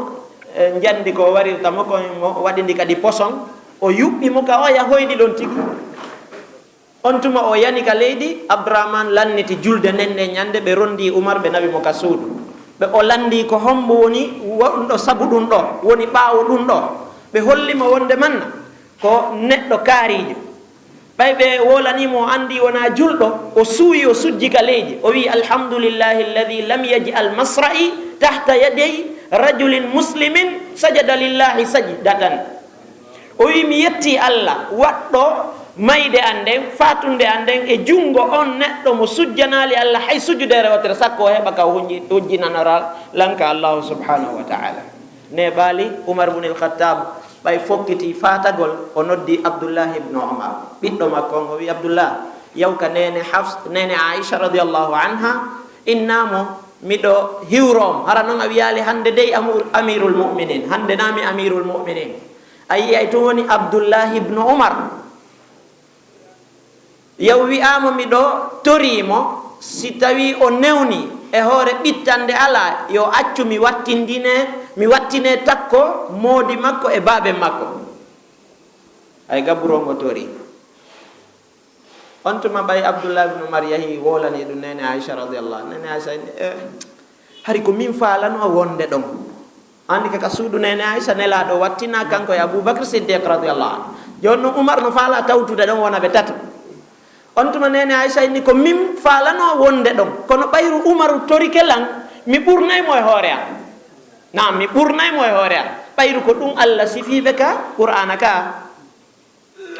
e, njandi ko o warirta mo, ko mo waɗi ndi kadi poson. O yuɓɓi mo ka oya hoyɗi ɗon tigi. On tuma o yani ka leydi, Abdurrahman lanniti julde nden nde ñande, ɓe rondi Umar, ɓe nawi mo ka suudu. Ɓe o lanndi ko hombo woni wo-, ɗum ɗo sabu ɗum ɗo, woni ɓaawo ɗum ɗo. Ɓe holli mo wonde manna ko neɗɗo kaariijo. Ɓay ɓe wolanii mo, o anndi wonaa julɗo, o suuyi, o sujji ka leydi. O wi'i, "Alhamdulillahi alladhi lam yaj'al masra'i tahta yaday rajulin muslimin, sajada lillahi sajdatan." O wi'i, "Mi yetti Allah, waɗɗo mayde an nden, faatunde an nden e junngo on neɗɗo mo sujjanaali Allah hay sujudeere wootere, sakko o heɓa ka hunji-, hujjinanoral lan ka Allahu subhanahu wa ta'ala." Neeɓaali Umar ibn al-Khattab, ɓay fokkiti faatagol, o noddi Abdullah ibn Umar, ɓiɗɗo makko on, o wi'i, "Abdullah, yaw ka neene Hafs-, neene Aisha radiyallahu anha, innaa mo, miɗo hiwroo mo. Hara non a wiyaali hannde dey amu-, amirul mu'minin, hannde naa mi amirul mu'minin." A yi'ay tun woni Abdullah ibn Umar. Yaw wi'aama miɗo torii mo, si tawii o newni e hoore ɓittannde alaa, yo accu mi wattindine, mi wattine takko moodi makko e baaben makko. Ay gaburo mo torii. On tuma ɓay Abdullah ibn Umar yahi wolani ɗum Neene Aisha radiyallahu anha. Neene Aisha inni, "Eh, hari ko min faalano wonde ɗon." Andi ka, ka suudu Neene Aisha, Nelaaɗo wattina kanko e Abu Bakr Siddiq radiyallahu anhu. Jooni non Umar no faala tawtude ɗon wona ɓe tato. On tuma Neene Aisha inni, "Ko min faalano wonde ɗon. Kono ɓayru Umaru torike lan, mi ɓurnay mo e hoore am. Naam, mi ɓurnay mo e hoore am." Ɓayru ko ɗum Allah sifiiɓe ka Qur'aana ka.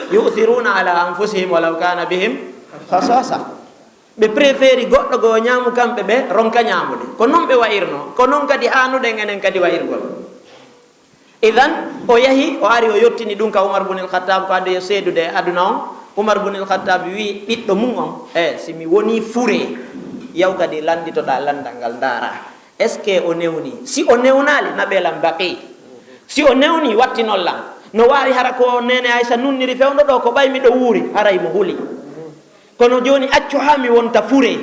"Yu'thiruna ala anfusihim walaw kana bihim khasasa." Ɓe préféri goɗɗo goo ñaamu kamɓe ɓe ronka ñaamude. Ko non ɓe wa'irno. Ko non kadi haanuɗen enen kadi wa'irgol. Idan, o yahi, o ari, o yottini ɗum ka Umar bun al-Khattab, ko ado yo seedude e aduna on. Umar bun al-Khattab wi ɓiɗɗo mum on, "E, si mi woni fure, yaw kadi lannditoɗaa lanndal ngal ndaara. Est-ce que o newni? Si o newnaali, naɓee lan baqi. Si o newni, wattinon lan." No waawi hara ko Neene Aisha nunniri fewndo ɗo, ko ɓay miɗo wuuri, haray mo huli. Kono jooni accu haa mi wonta fure.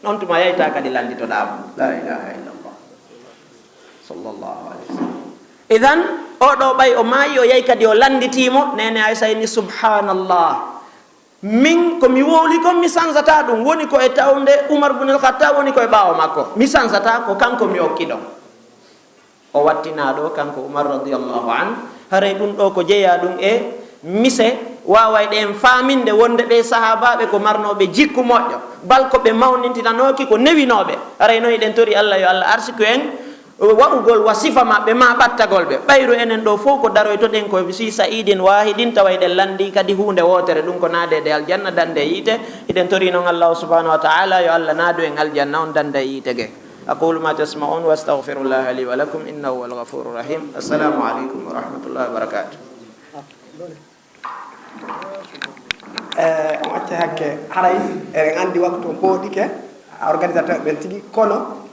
Non tuma yayta kadi lannditoɗaa mo. La ilaha illallah. Sallallahu alaihi wasallam. Idan, o ɗo ɓay o maayi, o yahi kadi o lannditiimo, Neene Aisha inni, "Subhanallah. Min ko mi wowli kon, mi sansataa ɗum. Woni ko e tawnde Umar bun al-Khattab, woni ko e ɓaawo makko. Mi sansataa, ko kanko mi okki ɗon." O wattinaa ɗo, kanko Umar radiyallahu anhu. Haray ɗum ɗo ko jeyaa ɗum e mise, waaway ɗen faaminde wonde ɓe sahaabaaɓe ko marnooɓe jikku moƴƴo, bal ko ɓe mawnintinanooki ko newinooɓe. Haray non hiɗen tori Allah yo Allah arsiku en wa'ugol wa sifa maɓɓe, ma ɓattagol ɓe. Ɓayru enen ɗo fow ko daroytoɗen ko fi sa'idin wahidin, tawa eɗen lanndi kadi huunde wootere, ɗum ko naadede aljanna, dande yiite. Hiɗen tori non Allah subhanahu wa ta'ala yo Allah naadu en aljanna on, dande yiite ge. أقول ما تسمعون وأستغفر الله لي ولكم إنه هو الغفور الرحيم. السلام عليكم ورحمة الله وبركاته. E, on acca hakke, haray eɗen anndi waktu on pooɗike, organisateur ɓen tigi, kono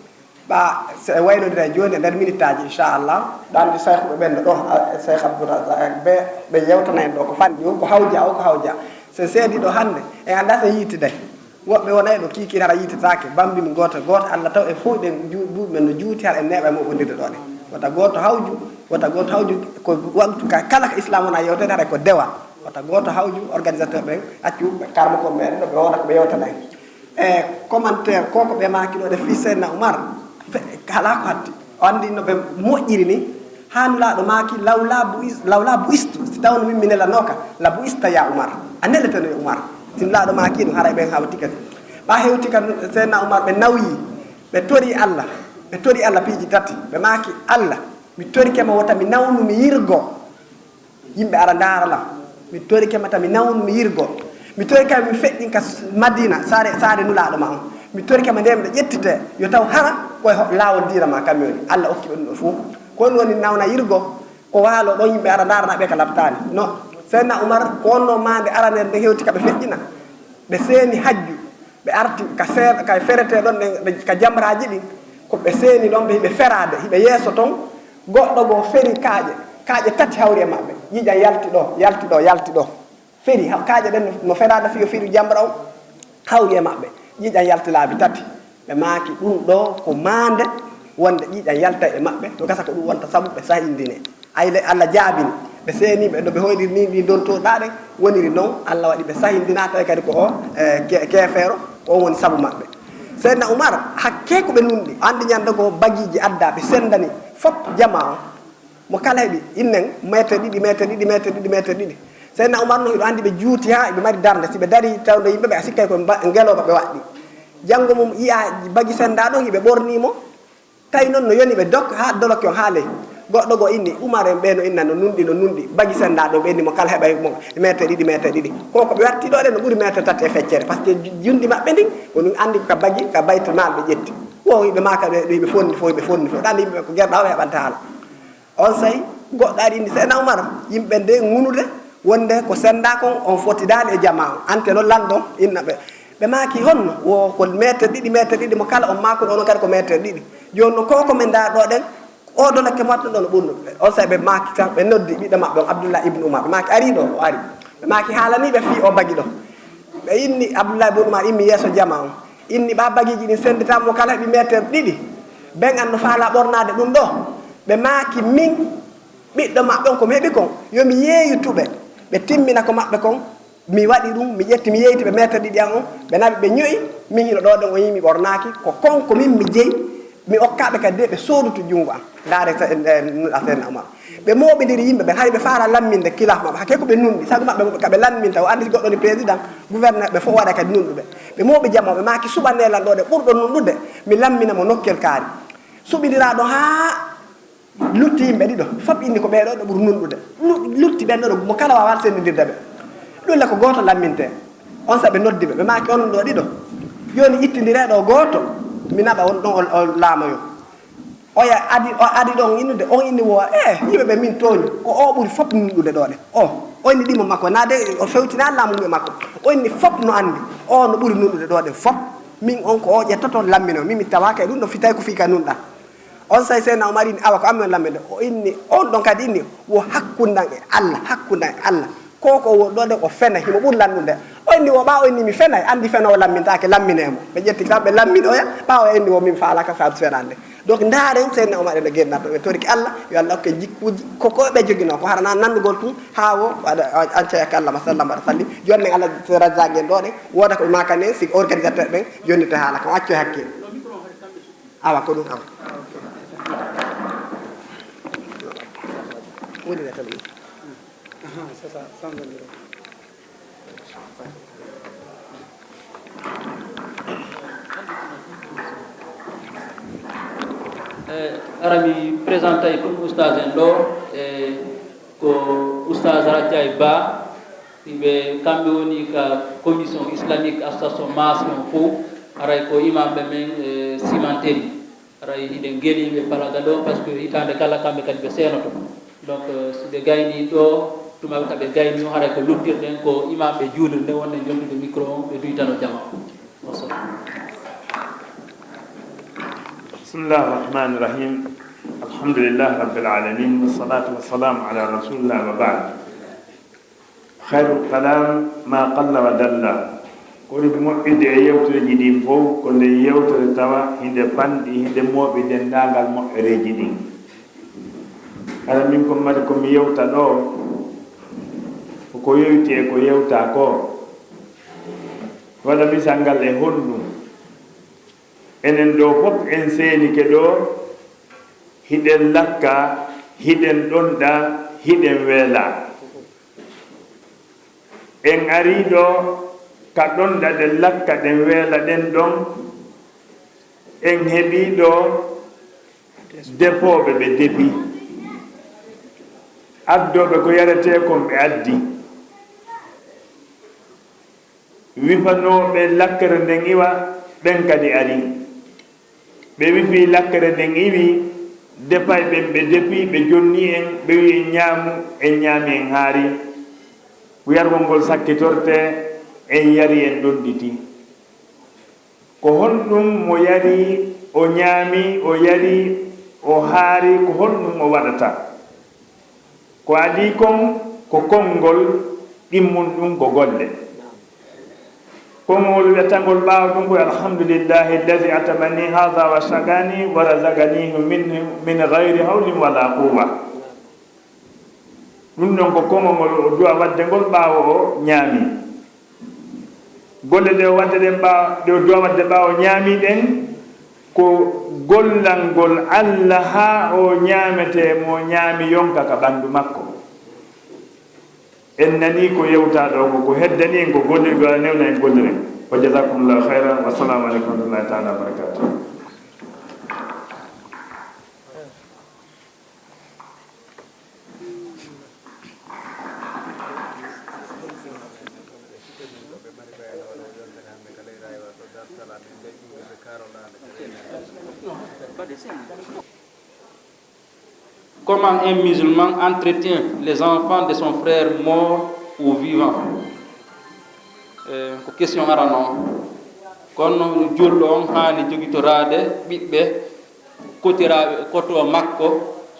ɓa se waynodira jooni e nder minitaaji, inchallah. Ɗo anndi sayhuɓe ɓen no ɗo, a, Cheikh Abdourazak ɓe, ɓe yewtana en ɗo ko fanɗi o, ko hawja o, ko hawja. Sen seedi ɗo hannde, en annda sen yiitiday. Woɓɓe wonay ɗo kiikiin hara yiitetaake, bammbin gooto gooto, Allah taw en fof ɗen ju-, duuɓi men no juuti hara en neeɓa e moɓondirde ɗo ɗen. Wota gooto hawju, wota gooto hawju, ko waktu ka kala ka Islam wona yewteede hara ko dewa. Wota gooto hawju, organisateur ɓen, accu ɓe karmo ko meɗen ɗo, ɓe wona ko ɓe yewtana en. E commentaire ko ko ɓe maaki ɗo ɗe fii Seydina Umar, fe-, alaa ko hatti. O anndi no ɓe moƴƴiri ni, haa Nulaaɗo maaki, "Lawla bu'is-, lawla bu'istu, si tawno min mi nelanooka, la bu'ista ya Umar, a neleteno yo Umar." Si Nulaaɗo maaki ɗum, haray ɓen hawti kadi. Ɓa hewti ka Seydina Umar, ɓe nawyi, ɓe tori Allah, ɓe tori Allah piiji tati, ɓe maaki, "Allah, mi torike ma wota mi nawnu mi yirgo." Yimɓe ara ndaara lam. Mi torike ma ta mi nawnu mi yirgo. Mi torike ma mi feƴƴin ka s-, Madina, saare, saare Nulaaɗo ma on. Mi torike ma nde miɗo ƴettite, yo taw hara ko e ho-, laawol diina ma kam mi woni. Allah okki ɓe ɗum ɗo fof. Ko ɗum woni nawna yirgo, ko waalo ɗon yimɓe ara ndaara na ɓe ka labtaani. No, Seydina Umar, ko wonno maande aranere nde hewti ka ɓe feƴƴina. Ɓe seeni hajju, ɓe arti ka seeɗa, ka ferete ɗon ɗen, ɗe, ka jamraaji ɗin. Ko ɓe seeni ɗon, ɓe hiɓe feraade, hiɓe yeeso ton. Goɗɗo goo feri kaaƴe, kaaƴe tati hawri e maɓɓe. Ƴiiƴam yalti ɗo, yalti ɗo, yalti ɗo. Feri, ha-, kaaƴe ɗen no, no feraade fii o feri jamra on, hawri e maɓɓe. Ƴiiƴam yalti laabi tati. Ɓe maaki, "Ɗum ɗo ko maande wonde ƴiiƴam yalta e maɓɓe, no gasa ko ɗum wonta sabu ɓe sahindine." Ay le, Allah jaabini. Ɓe seeni ɓe, no ɓe hoyɗiri ni, ɗi dontoɗaa ɗen, woniri non, Allah waɗi ɓe sahindina, tawi kadi ko o, e, ke-, keefeero, ko on woni sabu maɓɓe. Seydina Umar, hakkee ko ɓe nunɗi, anndi ñande goo bagiiji adda, ɓe sendani fop jamaa on. Mo kala heɓi innen meeter ɗiɗi, meeter ɗiɗi, meeter ɗiɗi, meeter ɗiɗi. Seydina Umar no, hiɗo anndi ɓe juuti haa ɓe mari darnde. Si ɓe darii tawde yimɓe ɓe, a sikkay ko mba-, ngelooba ɓe waɗɗi. Janngo mum yi'a bagi senndaa ɗon, hiɓe ɓornii mo. Tawi noon no yoni ɓe dok haa doloke on haa ley. Goɗɗo goo inni, Umar en ɓee no inna no nunɗi, no nunɗi. Bagi senndaa ɗon, ɓe inni mo kala heɓay mo meeter ɗiɗi, meeter ɗiɗi. Ko ko ɓe watti ɗoo ɗen no ɓuri meeter tati e feccere. Par ce que ju-, junndi maɓɓe ndin, ko ɗum anndi ka bagi, ka Baytul Maal ɓe ƴetti. Wo hiɓe maaka ɓe, hiɓe fonni fof, hiɓe fonni fof. Ɗan yimɓe ɓe ko gerɗa o heɓanta haala. Onsay goɗɗo ari inni Seydina Umar, yimɓe nde ŋunude wonde ko senndaa kon, on fotidaali e jamaa on. Ante noon lanɗo inna ɓe. Ɓe maaki, "Honno? Wo ko meeter ɗiɗi, meeter ɗiɗi mo kala on maako ɗo, onon kadi ko meeter ɗiɗi. Jooni noon ko ko men ndaar ɗo ɗen, o dolokke mo waɗɗo ɗo no ɓurno." Onsay ɓe maaki tan, ɓe noddi ɓiɗɗo maɓɓe on, Abdullah ibn Umar. Ɓe maaki, "Arii ɗo?" O ari. Ɓe maaki, "Haalanii ɓe fii o bagi ɗo." Ɓe inni Abdullah ibn Umar, immi yeeso jamaa on. Inni ɓa bagiiji ɗin sennditaama mo kala heɓi meeter ɗiɗi. Ɓen an no faalaa ɓornaade ɗum ɗo. Ɓe maaki, "Min, ɓiɗɗo maɓɓe on, ko mi heɓi kon, yo mi yeeyutu ɓe, ɓe timmina ko maɓɓe kon, Mi waɗi ɗum, mi ƴetti, mi yeeyti ɓe meeter ɗiɗi an on, ɓe naɓi, ɓe ño'i, min hino ɗo ɗon o yii mi ɓornaaki, ko kon ko min mi jeyi, mi okka ɓe kadi de ɓe soodu to junngo an. Ndaare sa-, e, e, a Seydina Umar. Ɓe mooɓindiri yimɓe ɓen, hari ɓe faala lamminde kilaf maɓɓe, hakkee ko ɓe nunɗi, sago maɓɓe ka ɓe lamminta, o anndi si goɗɗo ni président, gouverneur, ɓe fof waɗa kadi nunɗuɓe. Ɓe mooɓi jama, ɓe maaki suɓanee lan ɗo ɗe ɓurɗo nunɗude, mi lammina mo nokkel kaari. Suɓindiraa ɗo haa lutti yimɓe ɗiɗo, fof inni ko ɓee ɗoo ɗo ɓuri nunɗude. Lu-, lutti ɓen ɗoo ɗo, mo kala waawaa senndidirde ɓe. Ɗum le ko gooto lammintee. On saa'i ɓe noddi ɓe, ɓe maaki onon ɗoo ɗiɗo. Jooni ittindiree ɗoo gooto, mi naɓa on ɗon o, o laamoyo. Oya adi, o adi ɗon innude, on inni wo, eh, yimɓe ɓe min tooñi. Ko o ɓuri fof nunɗude ɗoo ɗe. O, o inni ɗimo makko, naa de o fewtinaa laamu makko. O inni fof no anndi. O no ɓuri nunɗude ɗoo ɗe fof. Min on ko o ƴettoto lammino. Min mi tawaaka e ɗum ɗo fitay ko fii ka nunɗa. On saa'i Seydina Umar inni, "Awa, ko an mi on lamminde." O inni, on ɗon kadi inni, "Wo hakkundan e Allah, hakkundan e Allah. Ko ko wo ɗoo de o fena, himo ɓuri lanɗude." O inni, "Wo ɓaawo inni mi fenay, anndi fenoowo lammintaake, lamminee mo." Ɓe ƴetti kam, ɓe lamminoya, ɓaawo inni wo min faalaaka sabu fenande. Donc, ndaaren Seydina Umar e no gennata, ɓe toriki Allah, yo Allah hokke jikkuuji, ko ko ɓe joginoo, ko hara na nanndugol tun, haa wo, waɗa, an caya ka Allah, ma sallam, waɗa sallim. Jooni nen Allah razzaaki en ɗoo ɗen, wooda ko ɓe maakani en, si organisateur ɓen, jonnite haala kam, accu hakke. Awa, ko ɗum, awa. Woni na tan. Aha, c'est ça, sans engrais. Eh, ara mi présentay ɗum oustaz en ɗo, eh, ko oustaz Rajay Ba, ɓe kamɓe woni ka commission islamique association maas on fof, aray ko imamɓe men, eh, simanteni. Aray hiɗen geliiɓe palaga ɗo, parce que hitaande kala kamɓe kadi ɓe seenoto. Donc, euh, si ɓe gaynii ɗo, tuma ka ɓe gaynii o, haray ko luttirɗen ko imamɓe juulirde, wonde jontude micro on, ɓe duytano jama o. Wassalam. بسم الله الرحمن الرحيم. الحمد لله رب العالمين، والصلاة والسلام على رسول الله وبعد. خير الكلام ما قل ودل. Ko ɓuri moƴƴude e yewtereeji ɗin fof, ko nde yewtere tawa hinde fanɗi, hinde mooɓi denndaangal moƴƴereeji ɗin. Hara min ko mari ko mi yewta ɗo, ko ko yowiti e ko yewtaa ko. Waɗa misal ngal e honɗum? Enen ɗo fof en seenike ɗo, hiɗen lakka, hiɗen ɗonɗa, hiɗen weela. En arii ɗo ka ɗonɗa ɗen lakka ɗen weela ɗen ɗon, en heɓii ɗo defooɓe ɓe defi, addooɓe ko yaretee kon ɓe addi. Wifanooɓe lakkere nden iwa, ɓen kadi ari. Ɓe wifi lakkere nden iwi, defay ɓen ɓe defi, ɓe jonni en, ɓe wi en ñaamu, en ñaami en haari. Ko yargol ngol sakkitorte, en yari en ɗonɗiti. Ko honɗum mo yari, o ñaami, o yari, o haari, ko honɗum o waɗata? Ko adii kon ko konngol, ɗimmun ɗum ko golle. Konngol wi'ata ngol ɓaawo ɗum ko, "Alhamdulillahi allazi atamani hadha wa shagani wa razaqanihi minhu min ghayri hawlin wala quwwa." Ɗum ɗon ko konngol ngol o du'a waɗde ngol ɓaawo o ñaami. Golle ɗe o waɗde ɗen ɓaawo, ɗe o du'a waɗde ɓaawo ñaami ɗen, ko gollangol Allah haa o ñaametee mo ñaami yonka ka ɓanndu makko. En nanii ko yewtaa ɗo ko, ko heddani en ko gollirgol, Allah newna en golliren. Wa jazakumullahu khairan. Wassalamu alaikum wa rahmatullahi ta'ala wa barakatuh. Comment un musulman entretient les enfants de son frère mort ou vivant? Eh, ko question arano. Kono julɗo on haani jogitoraade ɓiɓɓe kotiraaɓe, koto makko,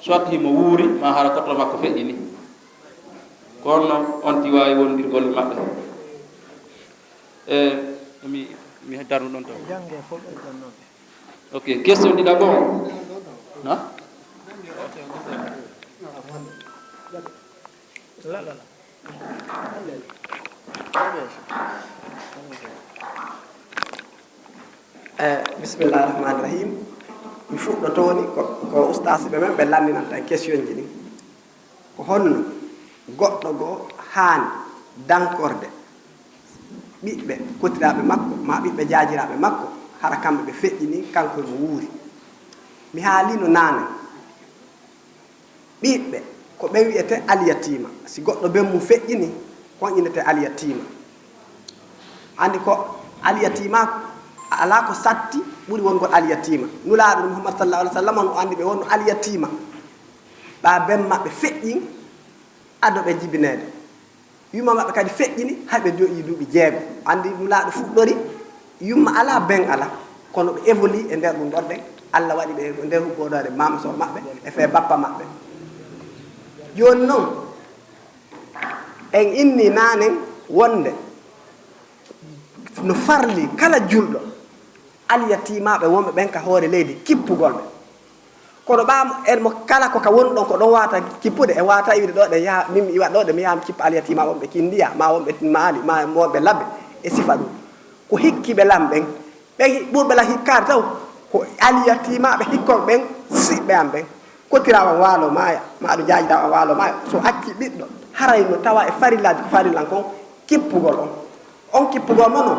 soit himo wuuri, ma hara koto makko feƴƴini. Kono on ti waawi wondirgol e maɓɓe. E, mi, mi darnu ɗon taw. Jannge fof ɓe jonnooɓe. Ok, question ɗiɗaɓo. Na? La, la, la. Eh, bismillahi rahmani rahim. Mi fuɗɗoto ni ko, ko ustaasiɓe men ɓe lanndinanta en question ji ɗin. Ko honno goɗɗo goo haani dankorde ɓiɓɓe kotiraaɓe makko, maa ɓiɓɓe jaajiraaɓe makko, hara kamɓe ɓe feƴƴini, kanko e mo wuuri? Mi haalino naane. Ɓiɓɓe, ko ɓe wi'etee alyatiima. Si goɗɗo ben mum feƴƴini, kon innetee alyatiima. Anndi ko alyatiima, alaa ko satti ɓuri wongol alyatiima. Nulaaɗo Muhammad sallallahu alaihi wasallam, no anndi ɓe wonno alyatiima. Ɓaa ben maɓɓe feƴƴin, ado ɓe jibineede. Yumma maɓɓe kadi feƴƴini, hay ɓe joƴƴi duuɓi jeego. Anndi Nulaaɗo fuɗɗori, yumma alaa, ben alaa. Kono ɓe évolue e nder ɗum ɗon ɗen. Alla waɗi ɓe e nder huɓɓodoore maama so maɓɓe, e fee bappa maɓɓe. Jooni non, en inni naanen wonde no farli kala julɗo, alyatiimaaɓe wonɓe ɓen ka hoore leydi, kippugol ɓe. Kono ɓaa en mo kala ko ka woni ɗon ko ɗon waata kippude, e waata iwde ɗo ɗe yaha, min mi iwa ɗo ɗe mi yaha mi kippa alyatiima wonɓe Kindiya, maa wonɓe Maali, maa wonɓe Labbe, e sifa ɗum. Ko hikkiiɓe lan ɓen, ɓen ɓurɓe lan hikkaade taw, ko alyatiimaaɓe hikkon ɓen, siɓɓe an ɓen. Kotiraawo an waalo maaya, maa ɗo jaajiraa an waalo maaya, so acci ɓiɗɗo, haray no tawa e farillaaji ko farillan kon, kippugol on. On kippugol mo non,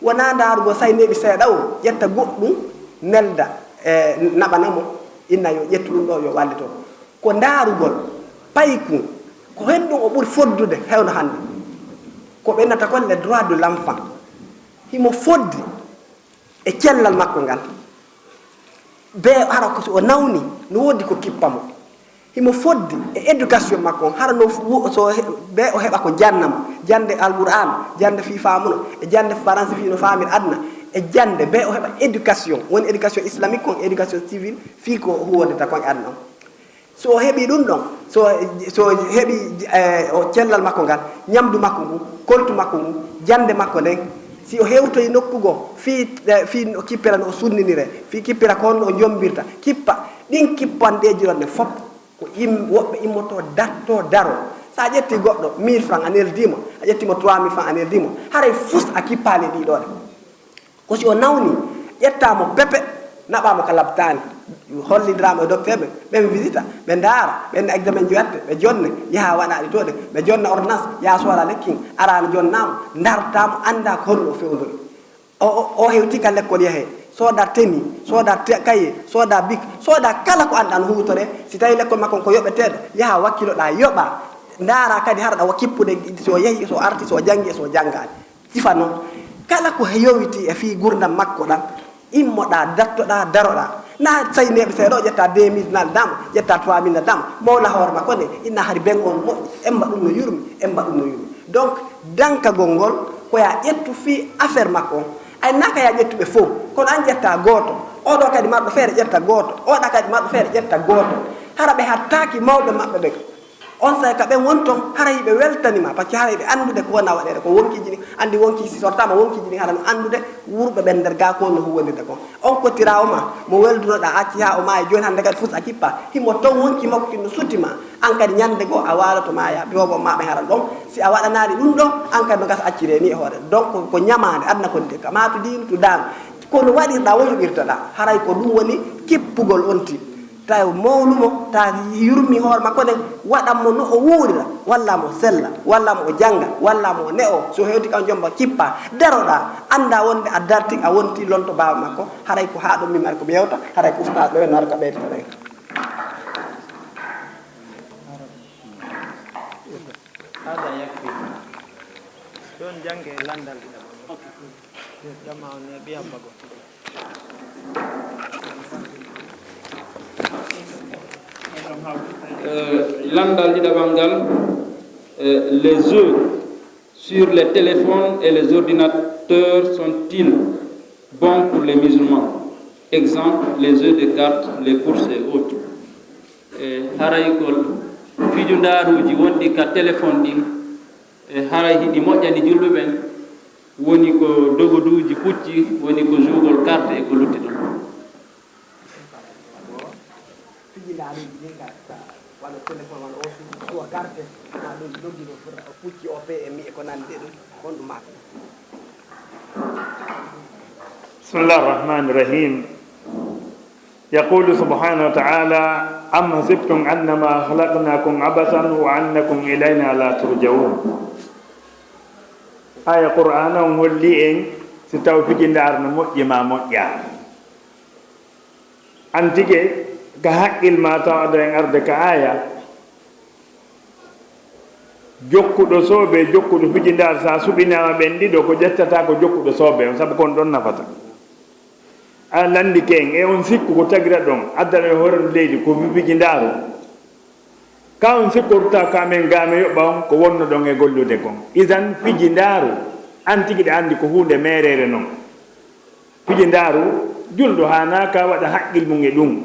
wonaa ndaarugol say neeɓi seeɗa o, ƴetta goɗɗum, nelda, e, naɓana mo, inna yo ƴettu ɗum ɗo, yo wallito. Ko ndaarugol paykun, ko hen ɗum o ɓuri foddude hewno hannde. Ko ɓe innata kon les droits de l'enfant. Himo foddi e cellal makko ngal. Bee hara ko si o nawni, no woodi ko kippa mo. Himo foddi e éducation makko on, hara no fu-, wo-, so he-, bee o heɓa ko janna mo, jannde Alqur'aan, jannde fii faamuno, e jannde faransi fii no faamir aduna, e jannde bee o heɓa éducation, woni éducation islamique kon, éducation civile, fii ko huwodata kon e aduna on. So o heɓii ɗum ɗon, so, so heɓii, eh, o cellal makko ngal, ñamdu makko ngu, koltu makko ngu, jannde makko nden, si o hewtoyi nokku goo, fii, eh, fii no kippira no o sunninire, fii kippira ko honno o jombirta, kippa, ɗin kippanɗeeji ɗon ne fop, ko im-, woɓɓe immotoo, dattoo, daroo. So a ƴettii goɗɗo mille francs, a neldii mo, a ƴettii mo trois mille francs, a neldii mo, haray fus a kippaali ɗii ɗoo ɗe. Ko si o nawni, ƴettaa mo pepe, naɓaa mo ka lapitaani, hollindiraama e docteur ɓe, ɓen visita, ɓe ndaara, ɓen examen ji watte, ɓe jonne, yaha waɗa ɗi to ɗe, ɓe jonna ordonnance, yaha sooda lekki, araano jonnaama, ndartaa mo, anndaa ko honno o fewndori. O, o, o hewti ka lekkol yahee, sooda tenue, sooda te-, cahier, sooda bic, sooda kala ko anndaa no huutoree. Si tawii lekkol makko ko yoɓeteeɗo, yaha wakkiloɗaa, yoɓaa, ndaaraa kadi hara ɗa wa kippude, so o yahii, so o artii, so o janngii, so o janngaali. Sifa non, kala ko yowiti e fii gurdam makko ɗam, immoɗaa, dattoɗaa, daroɗaa. Na say neeɓi seeɗa o ƴetta deux mille nal dam, ƴetta trois mille nal dam, mawla hoore makko nde, inna hari ben on moƴƴi, emba ɗum no yurmi, emba ɗum no yurmi. Donc, dankagol ngol, ko yaa ƴettu fii affaire makko on. Ay, naa ka yaa ƴettu ɓe fow, kono an ƴetta gooto, oɗo kadi marɗo feere ƴetta gooto, oɗa kadi marɗo feere ƴetta gooto. Hara ɓe hattaaki mawɓe maɓɓe ɓen. On say ka ɓen woni ton, haray ɓe weltani ma, parce que haray ɓe anndude ko wona waɗeede ko wonkiiji ɗin, anndi wonki si sortaama wonkiiji ɗin, hara no anndude wurɓe ɓen nder gaa ko no huwwondirde kon. On kotiraawo ma, mo weldunoɗaa, acci haa o maayi, jooni hannde kadi fus a kippa, himo ton wonki makko kin no suti ma, an kadi ñannde goo a waaloto maaya, boobo ma ɓe haran ɗon, si a waɗanaali ɗum ɗon, an kadi no gasa acciree ni e hoore. Donc ko ñamaande, aduna ko de, ka maatu diinu tu daanu. Kono waɗirɗaa, wo yoɓirtoɗaa, haray ko ɗum woni kippugol on tigi. Taw mawnu mo, ta yurmi hoore makko nden, waɗan mo no o wuurira, walla mo sella, walla mo o jannga, walla mo o ne'o, so hewti kam jomba kippa, daroɗaa, anndaa wonde a darti, a wonti lonto baaba makko, haray ko haa ɗon mi mari ko mi yewta, haray ko ustaas ɓe ɓe no arka ɓeydita ɗen. Hada yakfi. Ɗon jannge e lanndal ɗiɗaɓo. Jama on ne ɓiyam bago. Euh, lanndal ɗiɗaɓal ngal, euh, les jeux sur les téléphones et les ordinateurs sont-ils bons pour les musulmans? Exemple, les jeux de cartes, les courses et autres. E haray ko fijundaaruuji wonɗi ka téléphone ɗin, e haray hiɗi moƴƴani julɓe ɓen, woni ko dogoduuji pucci, woni ko juugol carte e ko lutti ɗon. Fijindaaruuji ɗin ka, ka, Wano téléphone, wano o suwa carte, na ɗum loggi ɗo fota o pucci o P M I e ko nandi e ɗum, on ɗum maaka. بسم الله الرحمن الرحيم. يقول سبحانه وتعالى: أم حسبتم أنما خلقناكم عبثا وأنكم إلينا لا ترجعون. Aya Qur'aana on holli en si taw fijindaar no moƴƴi ma moƴƴa. An tigi ka haqqil ma taw ado en arde ka aya, jokkuɗo soobe, jokkuɗo fijindaar, sa suɓinaama ɓen ɗiɗo, ko ƴettata ko jokkuɗo soobe on, sabu kon ɗon nafata. A lanndike en, e on sikku ko tagira ɗon, addana e hoore leydi ko fijindaaru. Ka on sikkorta ka men gaame yoɓa on ko wonno ɗon e gollude kon. Idan fijindaaru, an tigi ɗa anndi ko huunde meereere non. Fijindaaru, julɗo haanaa ka waɗa haqqil mum e ɗum.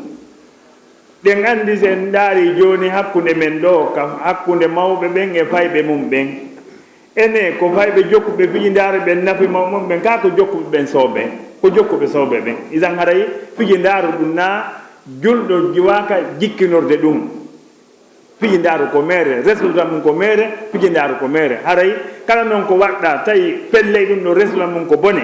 Ɗen anndi si en ndaari jooni hakkunde men ɗo, ka hakkunde mawɓe ɓen e fayɓe mum ɓen. Ene ko fayɓe jokkuɓe fijindaare ɓen nafi mawɓe mum ɓen, ka ko jokkuɓe ɓen soobe, ko jokkuɓe soobe ɓen. Idan haray fijindaaru ɗum na julɗo jiwaaka jikkinorde ɗum. Fijindaaru ko meere, resulta mum ko meere, fijindaaru ko meere. Haray kala non ko waɗɗa, tawi pelley ɗum ɗo resulta mum ko bone.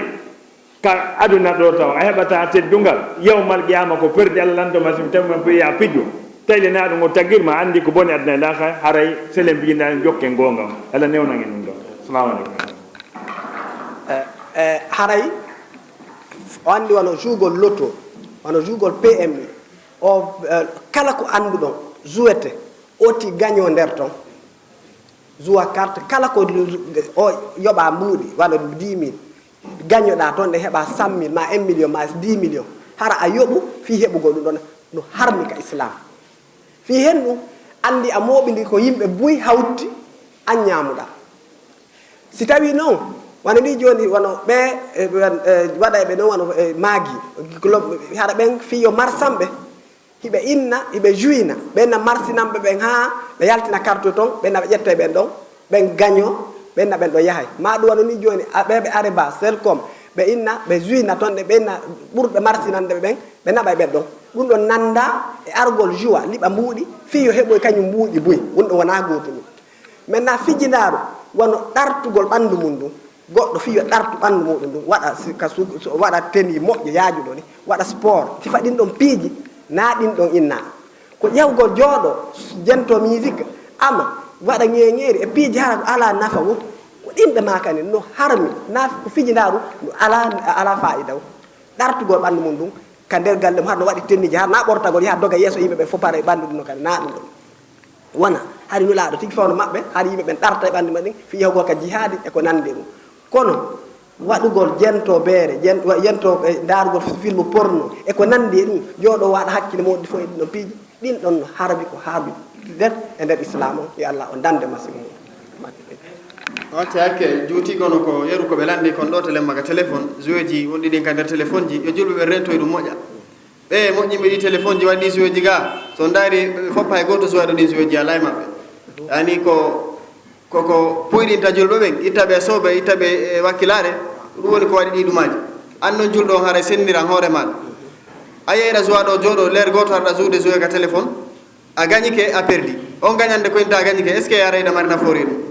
Ka aduna ɗo taw, a heɓata teddungal. Yawmal qiyaama ko perdi Allah lanto ma, si mi tawi ma fiya pijjo. Tawi le na ɗum o tagir ma, anndi ko bone aduna e laakhira, haray selen fijindaare jokken goonga. Allah newnan en ɗum ɗo. Assalamu alaikum. Eh, eh, haray o anndi wano jugol loto, wano jugol P M I. O, eh, kala ko annduɗon, jouete, oti gagnant nder ton. Joua carte, kala ko o yoɓa mbuuɗi, wano dix mille. Gagnant ɗa ton, ɗe heɓa cent mille, ma un million, ma dix million. Hara a yoɓu, fii heɓugol ɗum ɗon, no harmi ka Islam. Fii hen ɗum, anndi a mooɓindi ko yimɓe buy hawti, an ñaamuɗa. Si tawi non, wano ni jooni, wano ɓe, eh, wan-, eh, waɗa e ɓe non, wano, eh, maagi, club, hara ɓen fii yo marsanɓe, hiɓe inna, hiɓe juina, ɓen na marsinanɓe ɓen haa ɓe yaltina carte ton, ɓen na ɓe ƴetta e ɓen ɗon, ɓen gagnant, ɓen na ɓen ɗon yahay. Ma ɗum wano ni jooni, a, ɓe, ɓe Areba, Selcom, ɓe inna, ɓe juina ton, ɗe ɓen na ɓurɓe marsinande ɓe ɓen, ɓe naɓa e ɓen ɗon. Ɗum ɗon nanda e argol joua, liɓa mbuuɗi, fii yo heɓoy kañum mbuuɗi buy, ɗum ɗon wona gootum. Maintenant fijindaaru, wano ɗartugol ɓanndu mum ndun, goɗɗo fii yo ɗartu ɓanndu muɗum ndun, waɗa si-, ka su-, su-, waɗa tenue moƴƴo yaajuɗo ni, waɗa sport, sifa ɗin ɗon piiji, na ɗin ɗon inna. Ko ƴewgol jooɗo, jento musique, ama, waɗa ŋeeŋeeri e piiji hara ko alaa nafa woo, ko ɗin ɓe maakani no harmi, na ko fijindaaru, no alaa, alaa faayida woo. Ɗartugol ɓanndu mum ndun, ka nder galle mum, har no waɗi tenue ji, har na ɓortagol, yaha doga yeeso yimɓe ɓe fof, para e ɓanndu ɗum no kadi, na ɗum ɗon. Wona, hari Nulaaɗo tigi fewndo maɓɓe, hari yimɓe ɓen ɗarta e ɓanndu maɓɓe ɗin, fii yahugol ka jihaadi e ko nanndi e ɗum. Kono, waɗugol jentoobeere, jen-, wa-, jento e ndaarugol film porno, e ko nanndi e ɗum, jooɗo waɗa hakkille mum ɗi fof e ɗin ɗon piiji, ɗin ɗon no harmi ko harmi nder, e nder Islaam on, yo Allah on dande masibo mum. Wante hakke juuti kono ko yeru ko ɓe lanndi kon ɗo to lemma ka téléphone, joueji wonɗi ɗin ka nder téléphone ji, yo julɓe ɓe rento e ɗum moƴƴa. Ɓe moƴƴinɓe ɗi téléphone ji waɗi ɗi joueji ga, so ndaari ɓe fof hay gooto joueɗo ɗin joueji alaa e maɓɓe. Yani ko, ko, ko puyɗinta julɓe ɓen, itta ɓe soobe, itta ɓe e wakkilaare, ɗum woni ko waɗi ɗi ɗumaaji. An non julɗo on haray senniran hoore maaɗa. A yeeyra jouaɗo jooɗo, leer gooto haɗa jouude jouer ka téléphone. A gañike, a perdi. On gañande ko inta a gañike, est-ce que a reyda mari nafoore ɗum?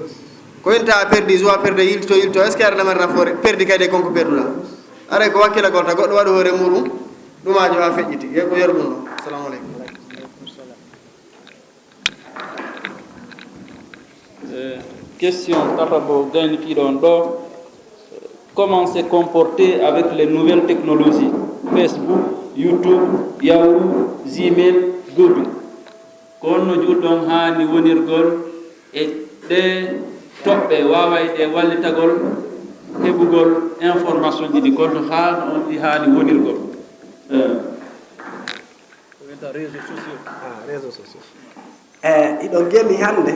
Ko inta a perdi, joua perde, yilto, yilto, est-ce que a reyda mari nafoore? Perdi kadi e konko perduɗa. Aray ko wakkilagol ta goɗɗo waɗu hoore muɗum, ɗumaajo ha feƴƴiti. Ye ko yeru ɗum ɗo. Assalamu aleykum. Eh, question tataɓo gaynitiiɗo on ɗo. Comment se comporter avec les nouvelles technologies, Facebook, YouTube, Yahoo, Gmail, Google? Ko honno julɗo on haani wonirgol e ɗee toɓɓe waawayɗe wallitagol heɓugol information ji ɗi, ko honno haa on ɗi haani wonirgol? Eh. Ko wiyata réseaux sociaux. Ah, réseaux sociaux. Eh, hiɗon geli hannde,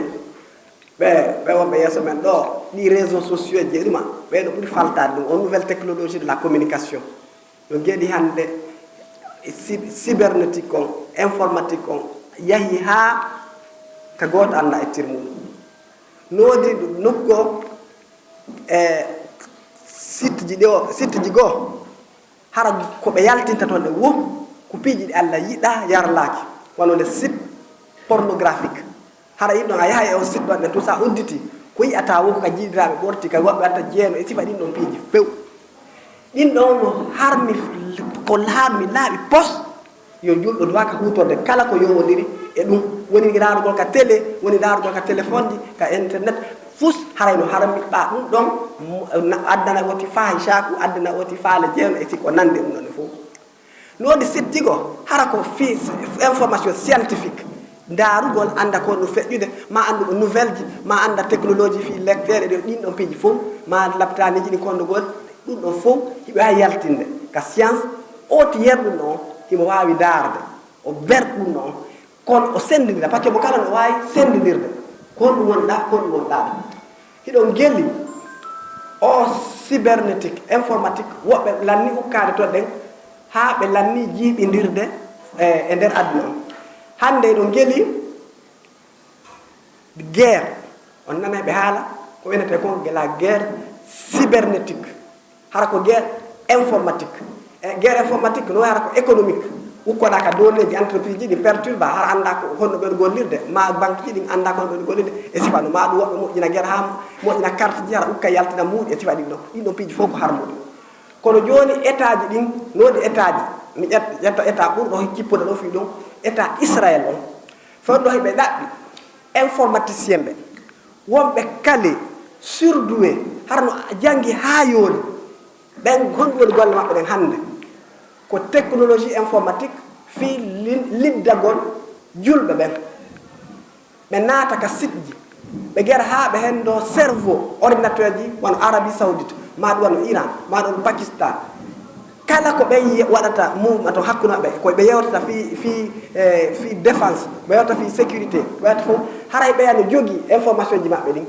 ɓe, ɓe wonɓe yeeso men ɗo, ɗi réseaux sociaux ji ɗuma, ɓe no ɓuri faltaade ɗum, on nouvelle technologie de la communication. No geli hannde, e cy-, cybernétique on, informatique on, yahi haa ka gooto annda e tirmuɗum. No woodi nokku o, e site ji ɗo, site ji goo, hara ko ɓe yaltinta toon ɗe wo ko piiji ɗi Allah yiɗaa yarlaaki, wano nde site pornographique. Hara yimɓe a yaha e on site ɗon, tout ça udditi, ko yi'ata won ko ka jiidiraaɓe ɓorti, ka woɓɓe watta jeeno, e sifa ɗin ɗon piiji few. Ɗin ɗon no harmi, ko harmi laaɓi pos. Yo julɗo duwaka huutorde kala ko yowondiri e ɗum. Woni ndaarugol ka télé, woni ndaarugol ka téléphone ji, ka internet, fus haray no harmi ɓa ɗum ɗon, mo-, na-, addana oti fahishaku, addana oti faale jeeno e siko nande ɗum ɗon e fof. No woni site ji goo, hara ko fi-, information scientifique, ndaarugol, annda ko ɗum feƴƴude, ma anndu ko nouvelle ji, ma annda technologie fi lecteur e ɗin ɗon piiji fof, ma laptaniji ɗi konndugol, ɗum ɗon fof hiɓe waawi yaltinde ka science, oti yer ɗum ɗon, himo waawi ndaarde, o ber ɗum ɗon, kono o senndindira, parce que mo kala no waawi senndindirde, ko honɗum woni ɗa, ko honɗum woni ɗa. Hiɗon ngeli o cybernétique, informatique, woɓɓe lanni ukkaade to ɗen, haa ɓe lanni jiiɓindirde e, e nder aduna on. Hannde hiɗon ngeli guerre, on nanay ɓe haala, ko wiyetee kon la guerre cybernétique. Hara ko guerre informatique. E guerre informatique, no hara ko économique. Ukkoɗaa ka données ji entreprise ji ɗin perturba, hara annda ko honno ɓen gollirde, ma banque ji ɗin annda ko honno ɓen gollirde, e sifa no, ma ɗum woɓɓe moƴƴina guerre haa moƴƴina carte ji, hara ukka yaltina muuɗi e sifa ɗin ɗon. Ɗin ɗon piiji fof ko harmuɗi. Kono jooni état ji ɗin, no woodi état ji, mi ƴet-, ƴetta état ɓurɗo cippude ɗo fii ɗum, état Israël on. Fewndo hiɓe ɗaɓɓi informaticien ɓe, wonɓe kale, surdoué, hara no janngi haa yoori. Ɓen, honɗum woni golle maɓɓe ɗen hannde? Ko technologie informatique fii lin-, liddagol julɓe ɓen. Ɓe naata ka site ji, ɓe gera haa ɓe henndo cerveau ordinateur ji, wano Arabie Saoudite, ma ɗum wano Iran, ma ɗum Pakistan. Kala ko ɓe yi-, waɗata mouvement to hakkunde maɓɓe, ko ɓe yewtata fii, fii, eh, fii défense, ɓe yewta fii sécurité, ɓe yewta fof, haray ɓe ano jogii information ji maɓɓe ɗin.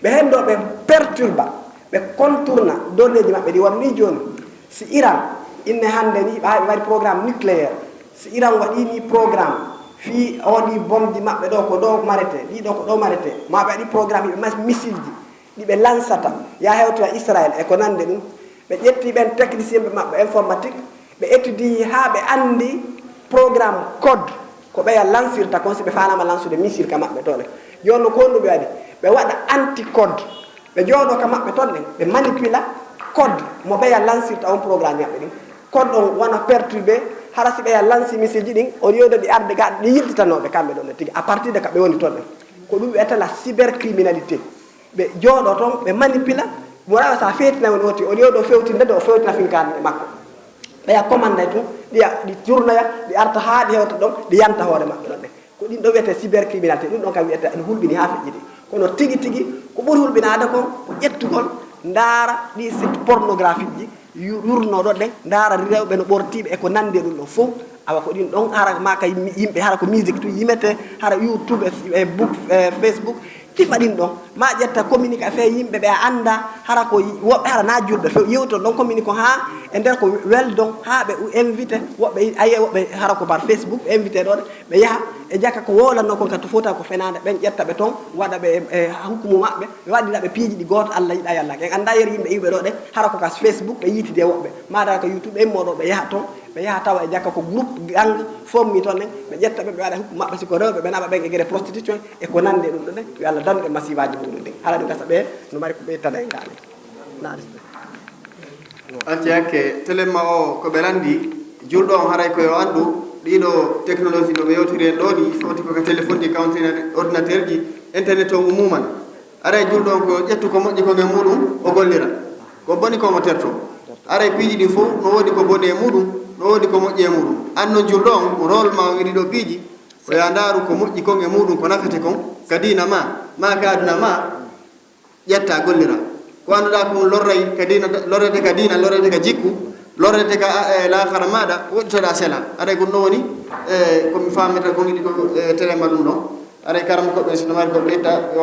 Ɓe henndo ɓe perturba, ɓe contourna donneeji maɓɓe ɗi. Wano nii jooni, si Iran, inne hannde nii, ɓe waɗi programme nucléaire, si Iran waɗii nii programme, fii o ɗii bomji maɓɓe ɗo ko ɗo marete, ɗii ɗo ko ɗo marete, ma ɓe waɗi programme, hiɓe mas-, missile ji, ɗi ɓe lansata, ya hewtoya Israël e ko nande ɗum. Ɓe ƴetti ɓen technicien ɓe maɓɓe informatique, ɓe étudie haa ɓe anndi programme code, ko ɓeya lansirta kon si ɓe faalaama lansude missile ka maɓɓe to ɗen. Jooni no ko honɗum ɓe waɗi? Ɓe waɗa anti code. Ɓe jooɗo ka maɓɓe ton ɗen, ɓe manipula code mo ɓeya lansirta on programme maɓɓe ɗin. Code on wona perturbé, hara si ɓeya lansi missile ji ɗin, au lieu de ɗi arde ga, ɗi yiltitanooɓe kamɓe ɗon ɗon tigi, à partir de ka ɓe woni ton ɗen. Ko ɗum wiyata la cybercriminalité. Ɓe jooɗo ton, ɓe manipula, mo rawa sa feetina woni oti, au lieu de o fewtinde de, o fewtina finkaani e makko. Ɓeya commande tun, ɗiya, ɗi jurnoya, ɗi arta haa ɗi hewta ɗon, ɗi yanta hoore maɓɓe ɗon ɗen. Ko ɗin ɗo wiyetee cybercriminalité, ɗum ɗon kam wiyetee ene hulɓini haa feƴƴiti. Kono tigi tigi, ko ɓuri hulɓinaade kon, ko ƴettugol, ndaara ɗi site pornographique ji, yu-, yurno ɗo ɗen, ndaara rewɓe no ɓortiiɓe e ko nanndi e ɗum ɗon fof. Awa ko ɗin ɗon, hara ma ka yimɓe, yimɓe, hara ko musique tun yimetee, hara YouTube e, e book, e Facebook, kifa ɗin ɗon. Ma ƴetta communiqué fee yimɓe ɓe a annda, hara ko yi-, woɓɓe hara na julɓe few, yewton ɗon communiqué haa e nder ko weldon, haa ɓe u-, invité, woɓɓe, aye woɓɓe hara ko par Facebook, ɓe invité ɗo ɗe, ɓe yaha, e jaka ko wowlanno kon ka to fota ko fenaande, ɓen ƴetta ɓe ton, waɗa ɓe e, e hukumu maɓɓe, ɓe waɗira ɓe piiji ɗi gooto Alla yiɗa e Alla. En annda yer yimɓe iwɓe ɗo ɗe, hara ko ka Facebook ɓe yiitidi e woɓɓe, ma dara ko YouTube, ɓe immo ɗo ɓe yaha ton, ɓe yaha tawa e jaka ko groupe gang, fof mi ton en, ɓe ƴetta ɓe, ɓe waɗa hukumu maɓɓe, si ko rewɓe ɓe naɓa ɓen e gere prostitution, e ko nandi e ɗum ɗo ɗen, yo Allah dandu ɓe masiibaaji muɗum ɗin. Hara ɗum gasa ɓe no mari ko ɓeytana e ngaali. Na respect. Acce hakke, telemma o ko ɓe lanndi, julɗo on haray ko yo anndu, ɗiɗo technologie no ɓe yewtiri en ɗo ni, foti ko ka téléphone ji, ka ordinateur ji, internet on umuman. Aray julɗo on ko ƴettu ko moƴƴi kon e muɗum, o gollira. Ko boni kon o terto. Aray piiji ɗin fof no woodi ko boni e muɗum, no woodi ko moƴƴi e muɗum. An non julɗo on, rôle ma o e ɗiɗo piiji, ko ya ndaaru ko moƴƴi kon e muɗum, ko nafete kon, ka diina ma, ma ka aduna ma, ƴetta gollira. Ko annduɗaa ko ɗum lorray ka diina, lorrete ka diina, lorrete ka jikku, lorrete ka, eh, laakara maaɗa, woɗɗitoɗaa sela. Aray ko ɗum ɗo woni, eh, ko mi faamata ko ngiɗi ɗo, eh, telemma ɗum ɗon. Aray karamoko ɓe, si no mari ko ɓe ƴetta, yo